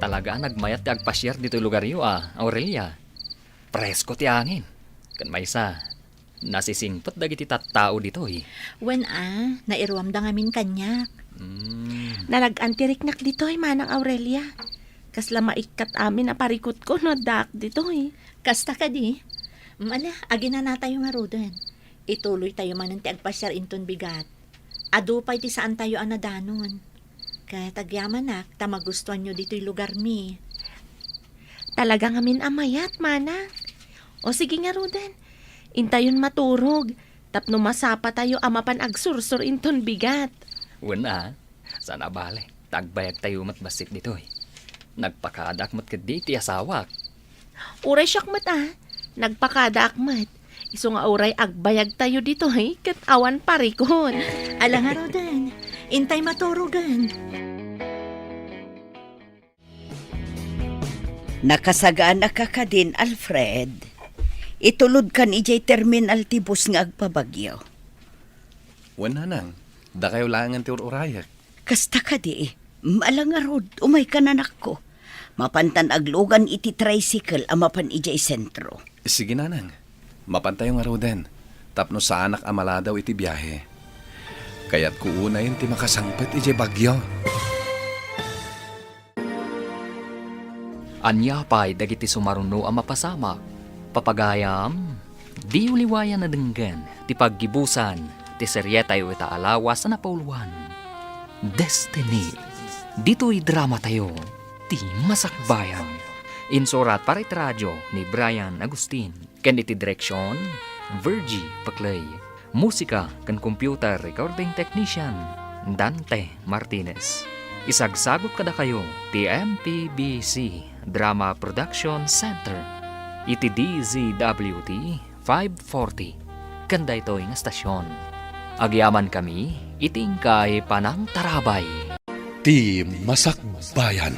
Talaga a nagmayat ti agpasiar ditoy lugaryo a, Aurelia. Presko ti angin. Ken maysa, nasisingpet dagiti tattao ditoy. Wen a, nairuamda ngamin kaniak. Mm. Narag-an ti riknak ditoy, Manang Aurelia. Kasla maikkat amin a parikutko no addaak ditoy. Kasta kadi? Mm, ala, aginanatayo ngaruden. Ituloytayo manen ti agpasiar inton bigat. Adu pay ti saantayo a nadanon. Ket agyamanak ta magustuanyo ditoy lugarmi. Talaga ngamin a mayat, Manang. O sige ngaruden, intayon maturog tapno masapatayo a mapan agsursor inton bigat. Wen a, saan a bale, ta agbayagtayo met bassit ditoy. Nagpakadaak met ketdi iti asawak. Uray siak met a, nagpakadaak met. Isu nga uray agbayagtayo ditoy ket awan parikut. Ala ngaruden, intay maturogen. Nakasagana ka kadin, Alfred? Itulodkan idiay terminal ti bus nga agpabagyo. Wen, nanang, dakayo laengen ti ur-urayek. Kasta kadi, ala ngarud, umaykan, anakko. Mapantan aglugan iti tricycle a mapan idiay sentro. Sige, nanang. Mapantayo ngaruden, tapno saanak a maladaw iti biahe. Kayatko unayen ti makasangpet idiay bagyo. Ania pay dagiti sumaruno a mapasamak? Papagayam, diyo liwayan a denggen ti paggibusan ti serietayo ita a lawas a napauluan, Destiny. Ditoy dramatayo, ti Masakbayan. Insurat para iti radio ni Brian Agustin. Ken iti direksion, Virgie Paclay. Musika ken computer recording technician, Dante Martinez. Isagsagut kadakayo ti M P B C Drama Production Center iti D Z W T five forty ken daytoy nga stasyon. Agyamankami iti inkay panangtarabay. Ti Masakbayan.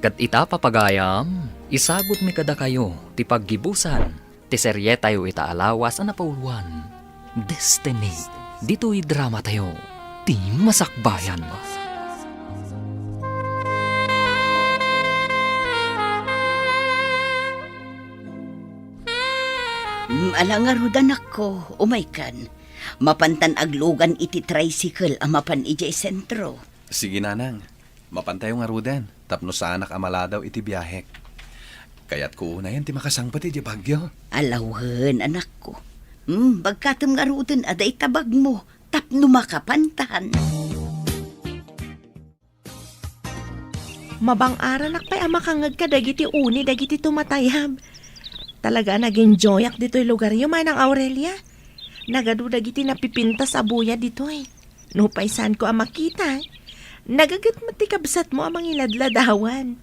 Ket ita, papagayam, isagutmi kadakayo ti paggibusan ti serietayo ita a lawas a napauluan, Destiny, ditoy dramatayo. ti masakbayan. Mm, ala ngarud, anakko, umaykan. Mapantan aglugan iti tricycle a mapan idiay sentro. Sige, nanang. Mapantayo ngaruden, tapno saanak a maladaw iti biahek. Kayatko unayen ti makasangpet idiay Baguio. Ala wen, anakko. Hmm, bagkatem ngaruden a dayta bagmo tapno makapantan. Mabang-aranak pay a makangngeg kadagiti uni dagiti tumatayab. Talaga a nag-enjoyak ditoy lugaryo, Manang Aurelia. Nagadu dagiti napipintas a buya ditoy. Nupay saanko a makita, nagaget met ti kabsatmo a mangiladladawan.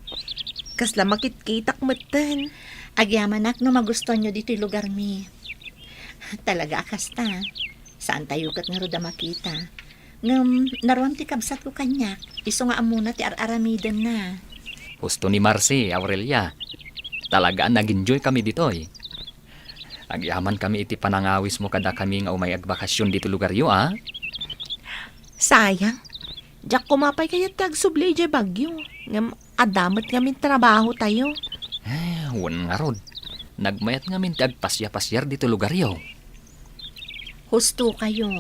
Kasla makitkitak metten. Agyamanak no magustoanyo ditoy lugarmi. Talaga a kasta. Saantayo ket ngarud a makita. Ngem naruam ti kabsatko kaniak, isu nga ammona ti ar-aramidenna. Husto ni Marcy, Aurelia. Talaga a nag-enjoy kami ditoy. Agyamankami iti panangawismo kadakami nga umay agbakasyon ditoy lugaryo, a? Sayang. Diak koma pay kayat ti agsubli idiay Baguio. Ngem adda met ngamin trabahotayo. Eh, wen ngarud. Nagmayat ngamin ti agpasiapasiar ditoy lugaryo. Hustokayo.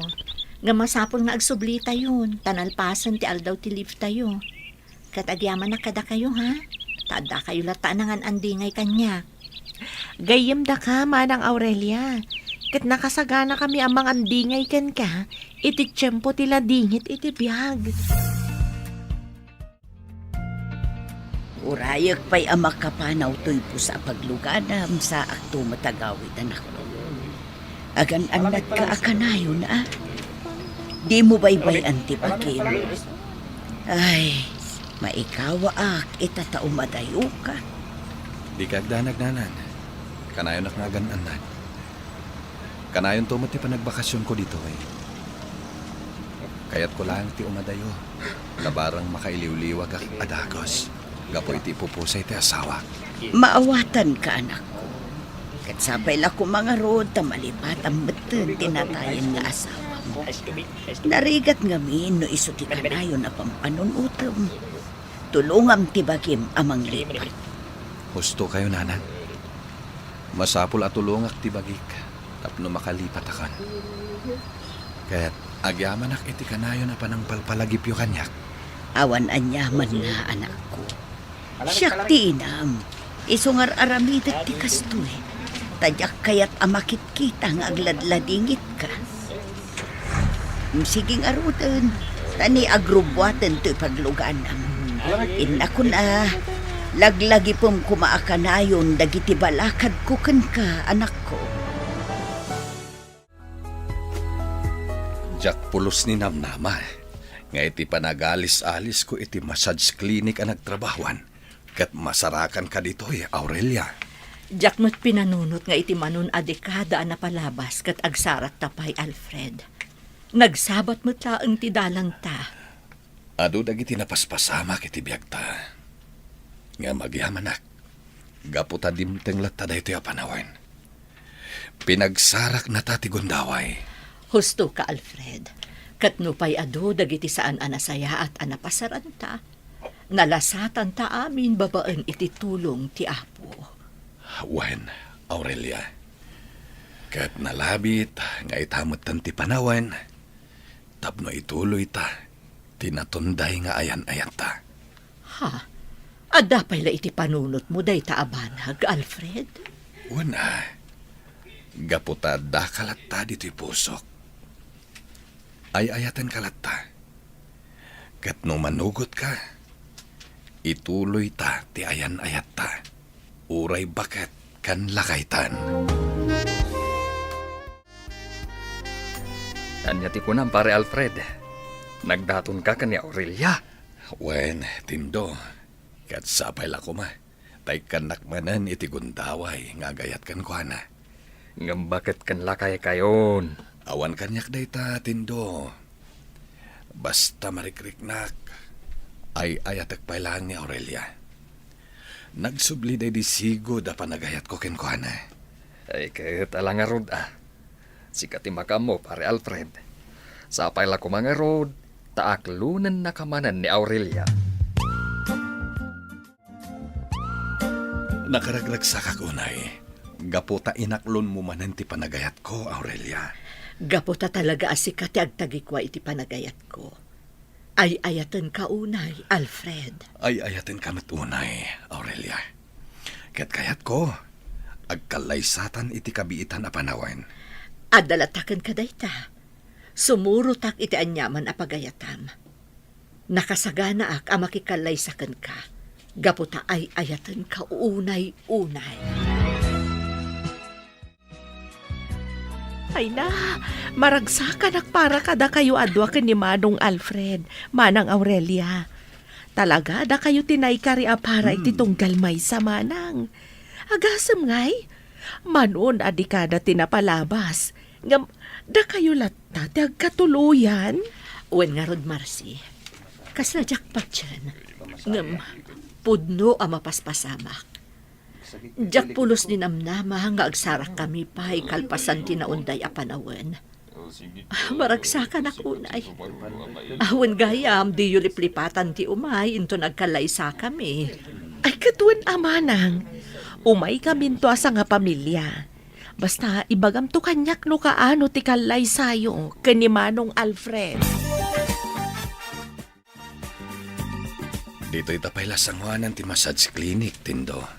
Ngem masapul nga agsublitayon, ta nalpasen ti aldaw ti leave tayo. Ket agyamanak kadakayo, ha? Ta addakayo latta a nangan-andingay kaniak. Gayyemdaka, Manang Aurelia, ket nakasaganakami a mangandingay kenka iti tiempo ti ladingit iti biag. Urayek pay a makapanaw toy pusa a pagluganam, saakto met a gawid, anakko. Agan-annatka a kanayon, a? Dimo baybay-an ti bagim. Ay, maikawaak ita ta umadayoka. Dika agdanag, nanang. Kanayonak nga agan-annad. Kanayonto met ti panagbakasionko ditoy. Kayatko laeng ti umadayo, ta barang makailiwliwagak a dagus gapu iti ipupusay ti asawak. Maawatanka, anakko. Ket sapay la koma ngarud ta malipatam metten ti natayen nga asawam. Narigat ngamin no isu ti kanayon a pampanunotem. Tulongam ti bagim a manglipat. Hustokayo, nanang. Masapul a tulongak ti bagik tapno makalipatakon. Ket agyamanak iti kanayon a panangpalpalagipyo kaniak. Awan aniamanna, anakko. Siak ti inam. Isu nga ar-aramidek ti kastoy. Ta diak kayat a makitkita nga agladladingitka. Sige ngaruden, ta ni agrubbuaten toy pagluganam. Innakon a, laglagipem koma a kanayon dagiti balakadko kenka, anakko. Diak pulos ni namnama nga iti panagalis-alisko iti massage clinic a nagtrabahoan, ket masarakanka ditoy, Aurelia. Diak met pinanunot nga iti manon a dekada a napalabas ket agsarakta pay, Alfred. Nagsabat met laeng ti dalanta. Adu dagiti napaspasamak iti biagta. Ngem agyamanak, gapu ta dimteng latta daytoy a panawen. Pinagsaraknata ti gundaway. Hustoka, Alfred. Ket nupay adu dagiti saan a nasayaat a napasaranta, nalasatanta amin babaen iti tulong ti Apo. Wen, Aurelia. Ket nalabit nga ita metten ti panawen tapno ituloyta ti natunday nga ayan-ayatta. Ha? Adda pay la iti panunotmo dayta a banag, Alfred? Wen a, gapu ta addaka latta ditoy pusok. Ay-ayatenka latta. Ket no manugotka, ituloyta ti ayan-ayatta. Uray baket ken lakaytan. Ania ti kunam, Pare Alfred? Nagdatonka ken ni Aurelia? Wen, Tindo, ket sapay la koma, ta ikkannak manen iti gundaway nga agayat kenkuana. Ngem baket ken lakaykayon? Awan kaniak dayta, Tindo. Basta marikriknak, ay-ayatek pay laeng ni Aurelia. Nagsubli daydi sigud a panagayatko kenkuana. Ay, ket ala ngarud a. Sika ti makaammo, Pare Alfred. Sapay la koma ngarud, ta aklonennaka manen ni Aurelia. Nakaragragsakak unay, gapu ta inaklonmo manen ti panagayatko, Aurelia. Gapu ta talaga a sika ti agtagikua iti panagayatko. Ay-ayatenka unay, Alfred. Ay-ayatenka met unay, Aurelia. Ket kayatko, agkallaysatan iti kabiitan a panawen. Adda latta kenka dayta. Sumurotak iti aniaman a pagayatam. Nakasaganaak a makikallaysa kenka, gapu ta ay-ayatenka unay-unay. Ay na, maragsakanak para kadakayo a dua ken ni Manong Alfred, Manang Aurelia. Talaga, dakayo ti naikari a para iti Hmm. tunggal maysa, Manang. Agasem ngay, manon a dekada ti napalabas, ngem dakayo latta ti agkatuloyan? Wen ngarud, Marcy, kasla diak patien, ngem pudno a mapaspasamak. Diak pulos ninamnama nga agsarakkami pay kalpasan ti naunday a panawen. Ah, maragsakanak unay. Awan gayam, diyo liplipatan ti umay inton agkallaysakami. Ay, ket wen a, Manang. Umaykaminto a sangapamilia. Basta, ibagamto kaniak no kaano ti kallaysayo ken ni Manong Alfred. Ditoy ta pay la sangoanan ti massage clinic, Tindo.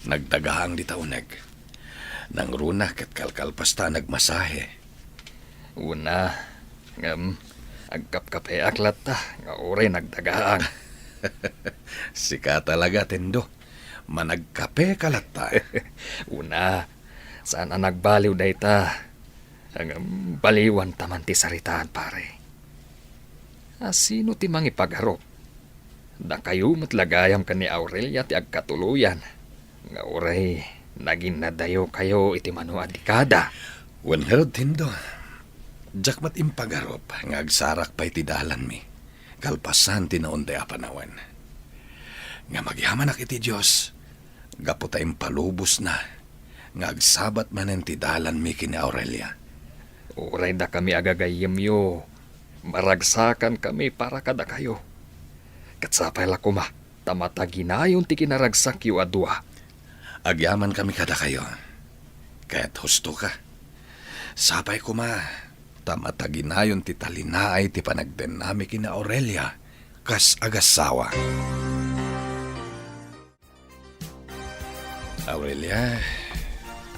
Nagdagaang dita uneg. Nangruna ket kalkalpasta a nagmasahe. Una, ngem, agkapkapeak latta nga uray nagdagaang. Sika talaga, Tindo. Managkape ka latta. Una, saan a nagbaliw dayta. Ngem baliwanta man ti saritaan, pare. A sino ti mangipagarup? Dakayo met la gayam ken ni Aurelia ti agkatuloyan, nga uray naginnadayokayo iti mano a dekada. Wen ngarud, Tindo, diak met impagarup nga agsarak pay ti dalanmi, kalpasan ti naunday a panawen. Ngem agyamanak iti Dios, gapu ta impalubosna nga agsabat manen ti dalanmi ken ni Aurelia. Uray dakami a gagayyemyo, maragsakankami para kadakayo. Ket sapay la koma ta mataginayon ti kinaragsakyo a dua. Agyamankami kadakayo. Ket hustoka. Sapay koma ta mataginayon ti talinaay ti panagbennami ken ni Aurelia kas agassawa. Aurelia,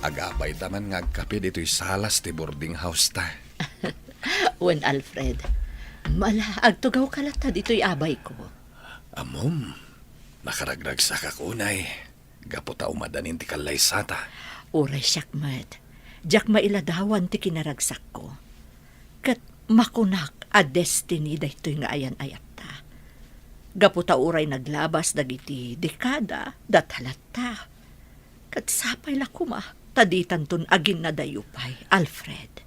agapayta man nga agkape ditoy salas ti boarding house ta. Wen, Alfred, mala, agtugawka latta ditoy abayko. Ammom, nakaragragsakak unay, gapu ta umadanin ti kallaysata. Uray siak met, diak mailadawan ti kinaragsakko. Ket makunak a destiny daytoy nga ayan-ayatta. Gapu ta uray naglabas dagiti dekada, data latta. Ket sapay la koma ta ditanton aginnadayo pay, Alfred.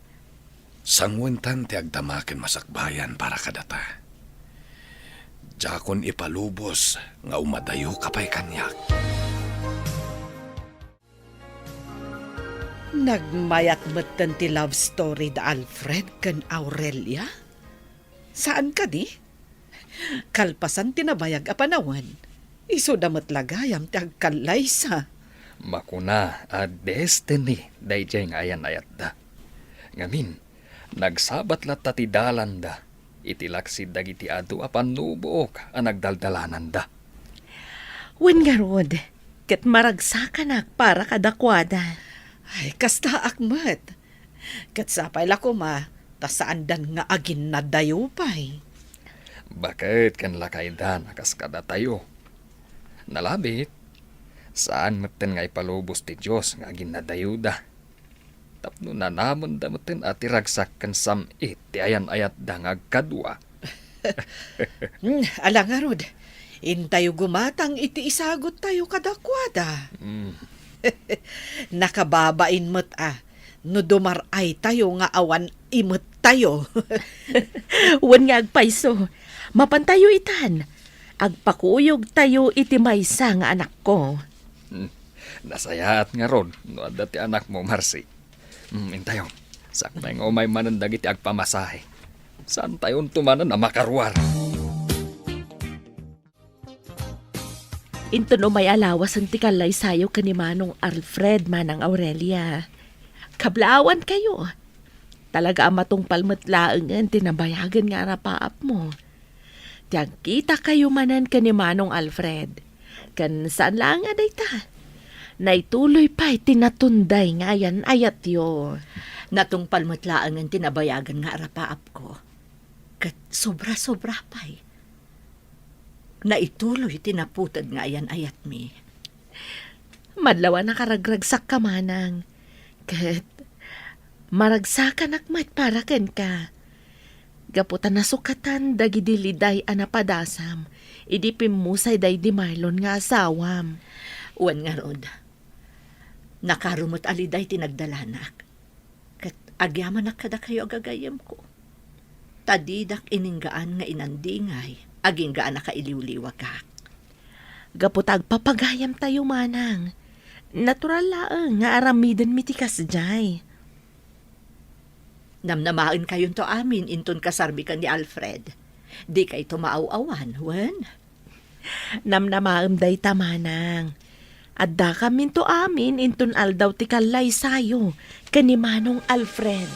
Sangoentan ti agdama ken masakbayan para kadata. Diakon ipalubos nga umadayoka pay kaniak. Nagmayat metten ti love story da Alfred ken Aurelia? Saan kadi? Kalpasan ti nabayag a panawen, isuda met la gayam ti agkallaysa. Makuna a destiny daydiay nga ayan-ayatda. Ngamin, nagsabat latta ti dalanda iti laksid dagiti adu a pannubook a nagdaldalananda. Wen ngarud, ket maragsakanak para kadakuada. Ay, kastaak met. Ket sapay la koma, ta saandan nga aginnadayo pay. Baket ken lakaydan a kas kadatayo. Nalabit, saan metten nga ipalubos ti Dios nga aginnadayoda. Tapno nanamenda metten a ti ragsak ken sam-it ti ayan-ayatda nga agkadua. Hmm, ala ngarud, intayo gumatang iti isaguttayo kadakuada. Hmm. Nakababain met a no dumar-aytayo nga awan imettayo. Wen nga agpayso, mapantayo itan. Agpakuyogtayo iti maysa nga anakko. Hmm. Nasayaat ngarud no adda ti anakmo, Marcy. Hmm, intayo. Sakbay nga umay manen dagiti agpamasahe. Saantayonto manen a makaruar. Inton umay a lawasen ti kallaysayo ken ni Manong Alfred, Manang Aurelia, kablaawankayo. Talaga a matungpal met laengen ti nabayagen nga arapaapmo. Ti agkitakayo manen ken ni Manong Alfred. Ken saan laeng a dayta. Naituloy pay ti natunday nga ayan-ayatyo. Natungpal met laengen ti nabayagen nga arapaapko. Ket sobra-sobra pay. Naituloy ti naputed nga ayan-ayatmi. Madlaw a nakaragragsakka, Manang. Ket maragsakanak met para kenka. Gapu ta nasukatan dagidi liday a napadasam idi pimmusay daydi Marlon nga asawam. Wen ngarud, nakaro met a liday ti nagdalanak. Ket agyamanak kadakayo a gagayyemko. Ta didak ininggaan nga inandingay, agingga a nakailiwliwagak. Gapu ta agpapagayamtayo, Manang. Natural laeng nga aramidenmi ti kasdiay. Namnamaenkayonto amin inton kasarmi ken ni Alfred. Dikayto maaw-awan, wen? Namnamaem dayta, Manang. Addakaminto amin inton aldaw ti kallaysayo ken ni Manong Alfred.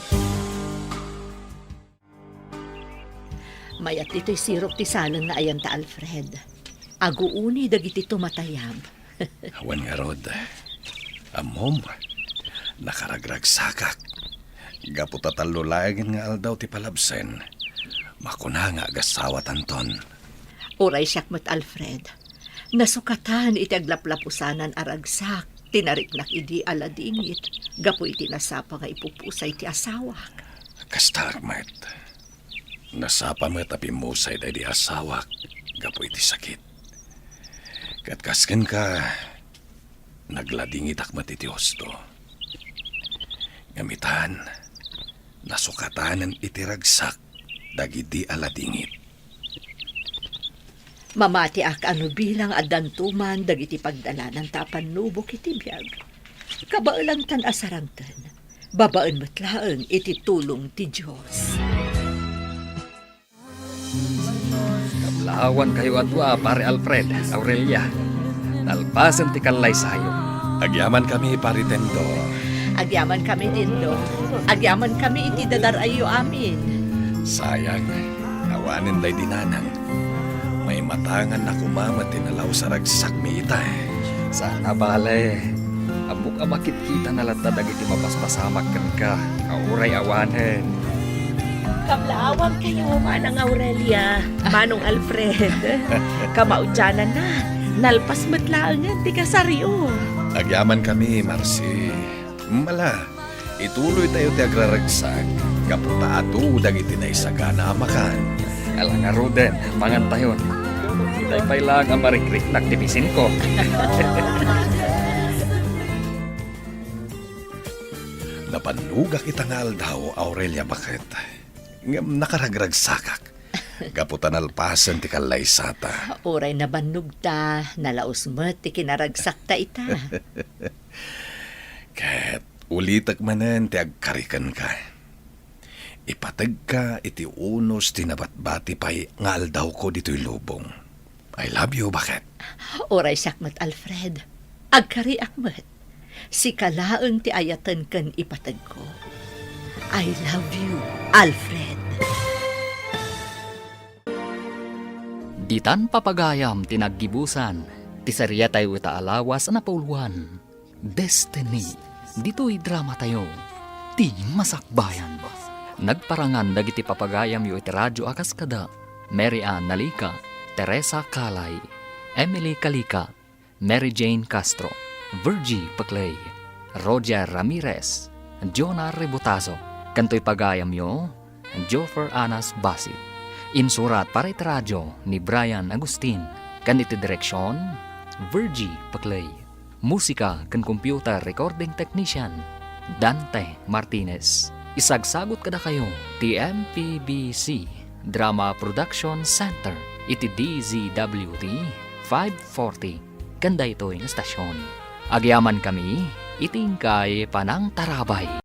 Mayat ditoy sirok ti saleng nga ayanta, Alfred. Aguuni dagiti tumatayab. Awan ngarud. Ammom, nakaragragsakak. Gapu ta tallo laengen nga aldaw ti palabsen, makuna nga agasawatanton. Uray siak met, Alfred. Nasukatan iti aglaplapusanan a ragsak ti nariknak idi aladingit gapu iti nasapa nga ipupusay ti asawak. Kastaak met. Nasapa met a pimmusay daydi asawak gapu iti sakit. Ket kas kenka, nagladingitak met iti husto. Ngem itan, nasukatanen iti ragsak dagidi aladingit. Mamatiak a no bilang addanto man dagiti pagdalananta a pannubok iti biag, kabaelantan a sarangten, babaen met laeng iti tulong ti Dios. Kablaawankayo a dua, Pare Alfred, Aurelia. Nalpasen ti kallaysayo. Agyamankami, Pare Tendo. Agyamankami, Tendo. Agyamankami iti dadar-ayyo amin. Sayang, awanen daydi nanang. Maimatanganna koma met ti nalaus a ragsakmi ita. Saan a bale. Ammok a makitkitana latta dagiti mapaspasamak kenka, a uray awanen. Kablaawankayo, Manang Aurelia, Manong Alfred. Kamaudiananna, nalpas met laengen ti kasaryo. Agyamankami, Marci. Mala, ituloytayo ti agraragsak, gapu ta adu dagiti naisagana a makan. Ala ngaruden, mangantayon. Itay pay laeng a marikriknak ti bisinko. Napannugak ita nga aldaw, Aurelia, baket. Ngem nakaragragsakak. Gapu ta nalpasen ti kallaysata. Uray nabannogta, nalaus met ti kinaragsakta ita. Ket ulitek manen ti agkari kenka. Ipategka iti unos ti nabatbati pay nga aldawko ditoy lubong. I love you, baket. Uray siak met, Alfred. Agkariak met. Sika laeng ti ayaten ken ipategko. I love you, Alfred. Ditan papagayam ti naggibusan, ti sariatayo ita a lawas a napauluan. Destiny. Ditoy dramatayo, ti masakbayan. Nagparangan dagiti papagayamyo iti radyo a kas kada Mary Ann Nalica, Teresa Calay, Emily Calica, Mary Jane Castro, Virgie Peclay, Roger Ramirez, Jonah Rebotazo, ken toy pagayamyo, Joffer Anas Basit. Insurat para iti radyo ni Brian Agustin, ken iti direksion, Virgie Peclay. Musika ken computer recording technician, Dante Martinez. Isagsagut kadakayo ti M P B C Drama Production Center iti D Z W T five forty ken daytoy nga stasyon. Agyamankami iti inkay panangtarabay.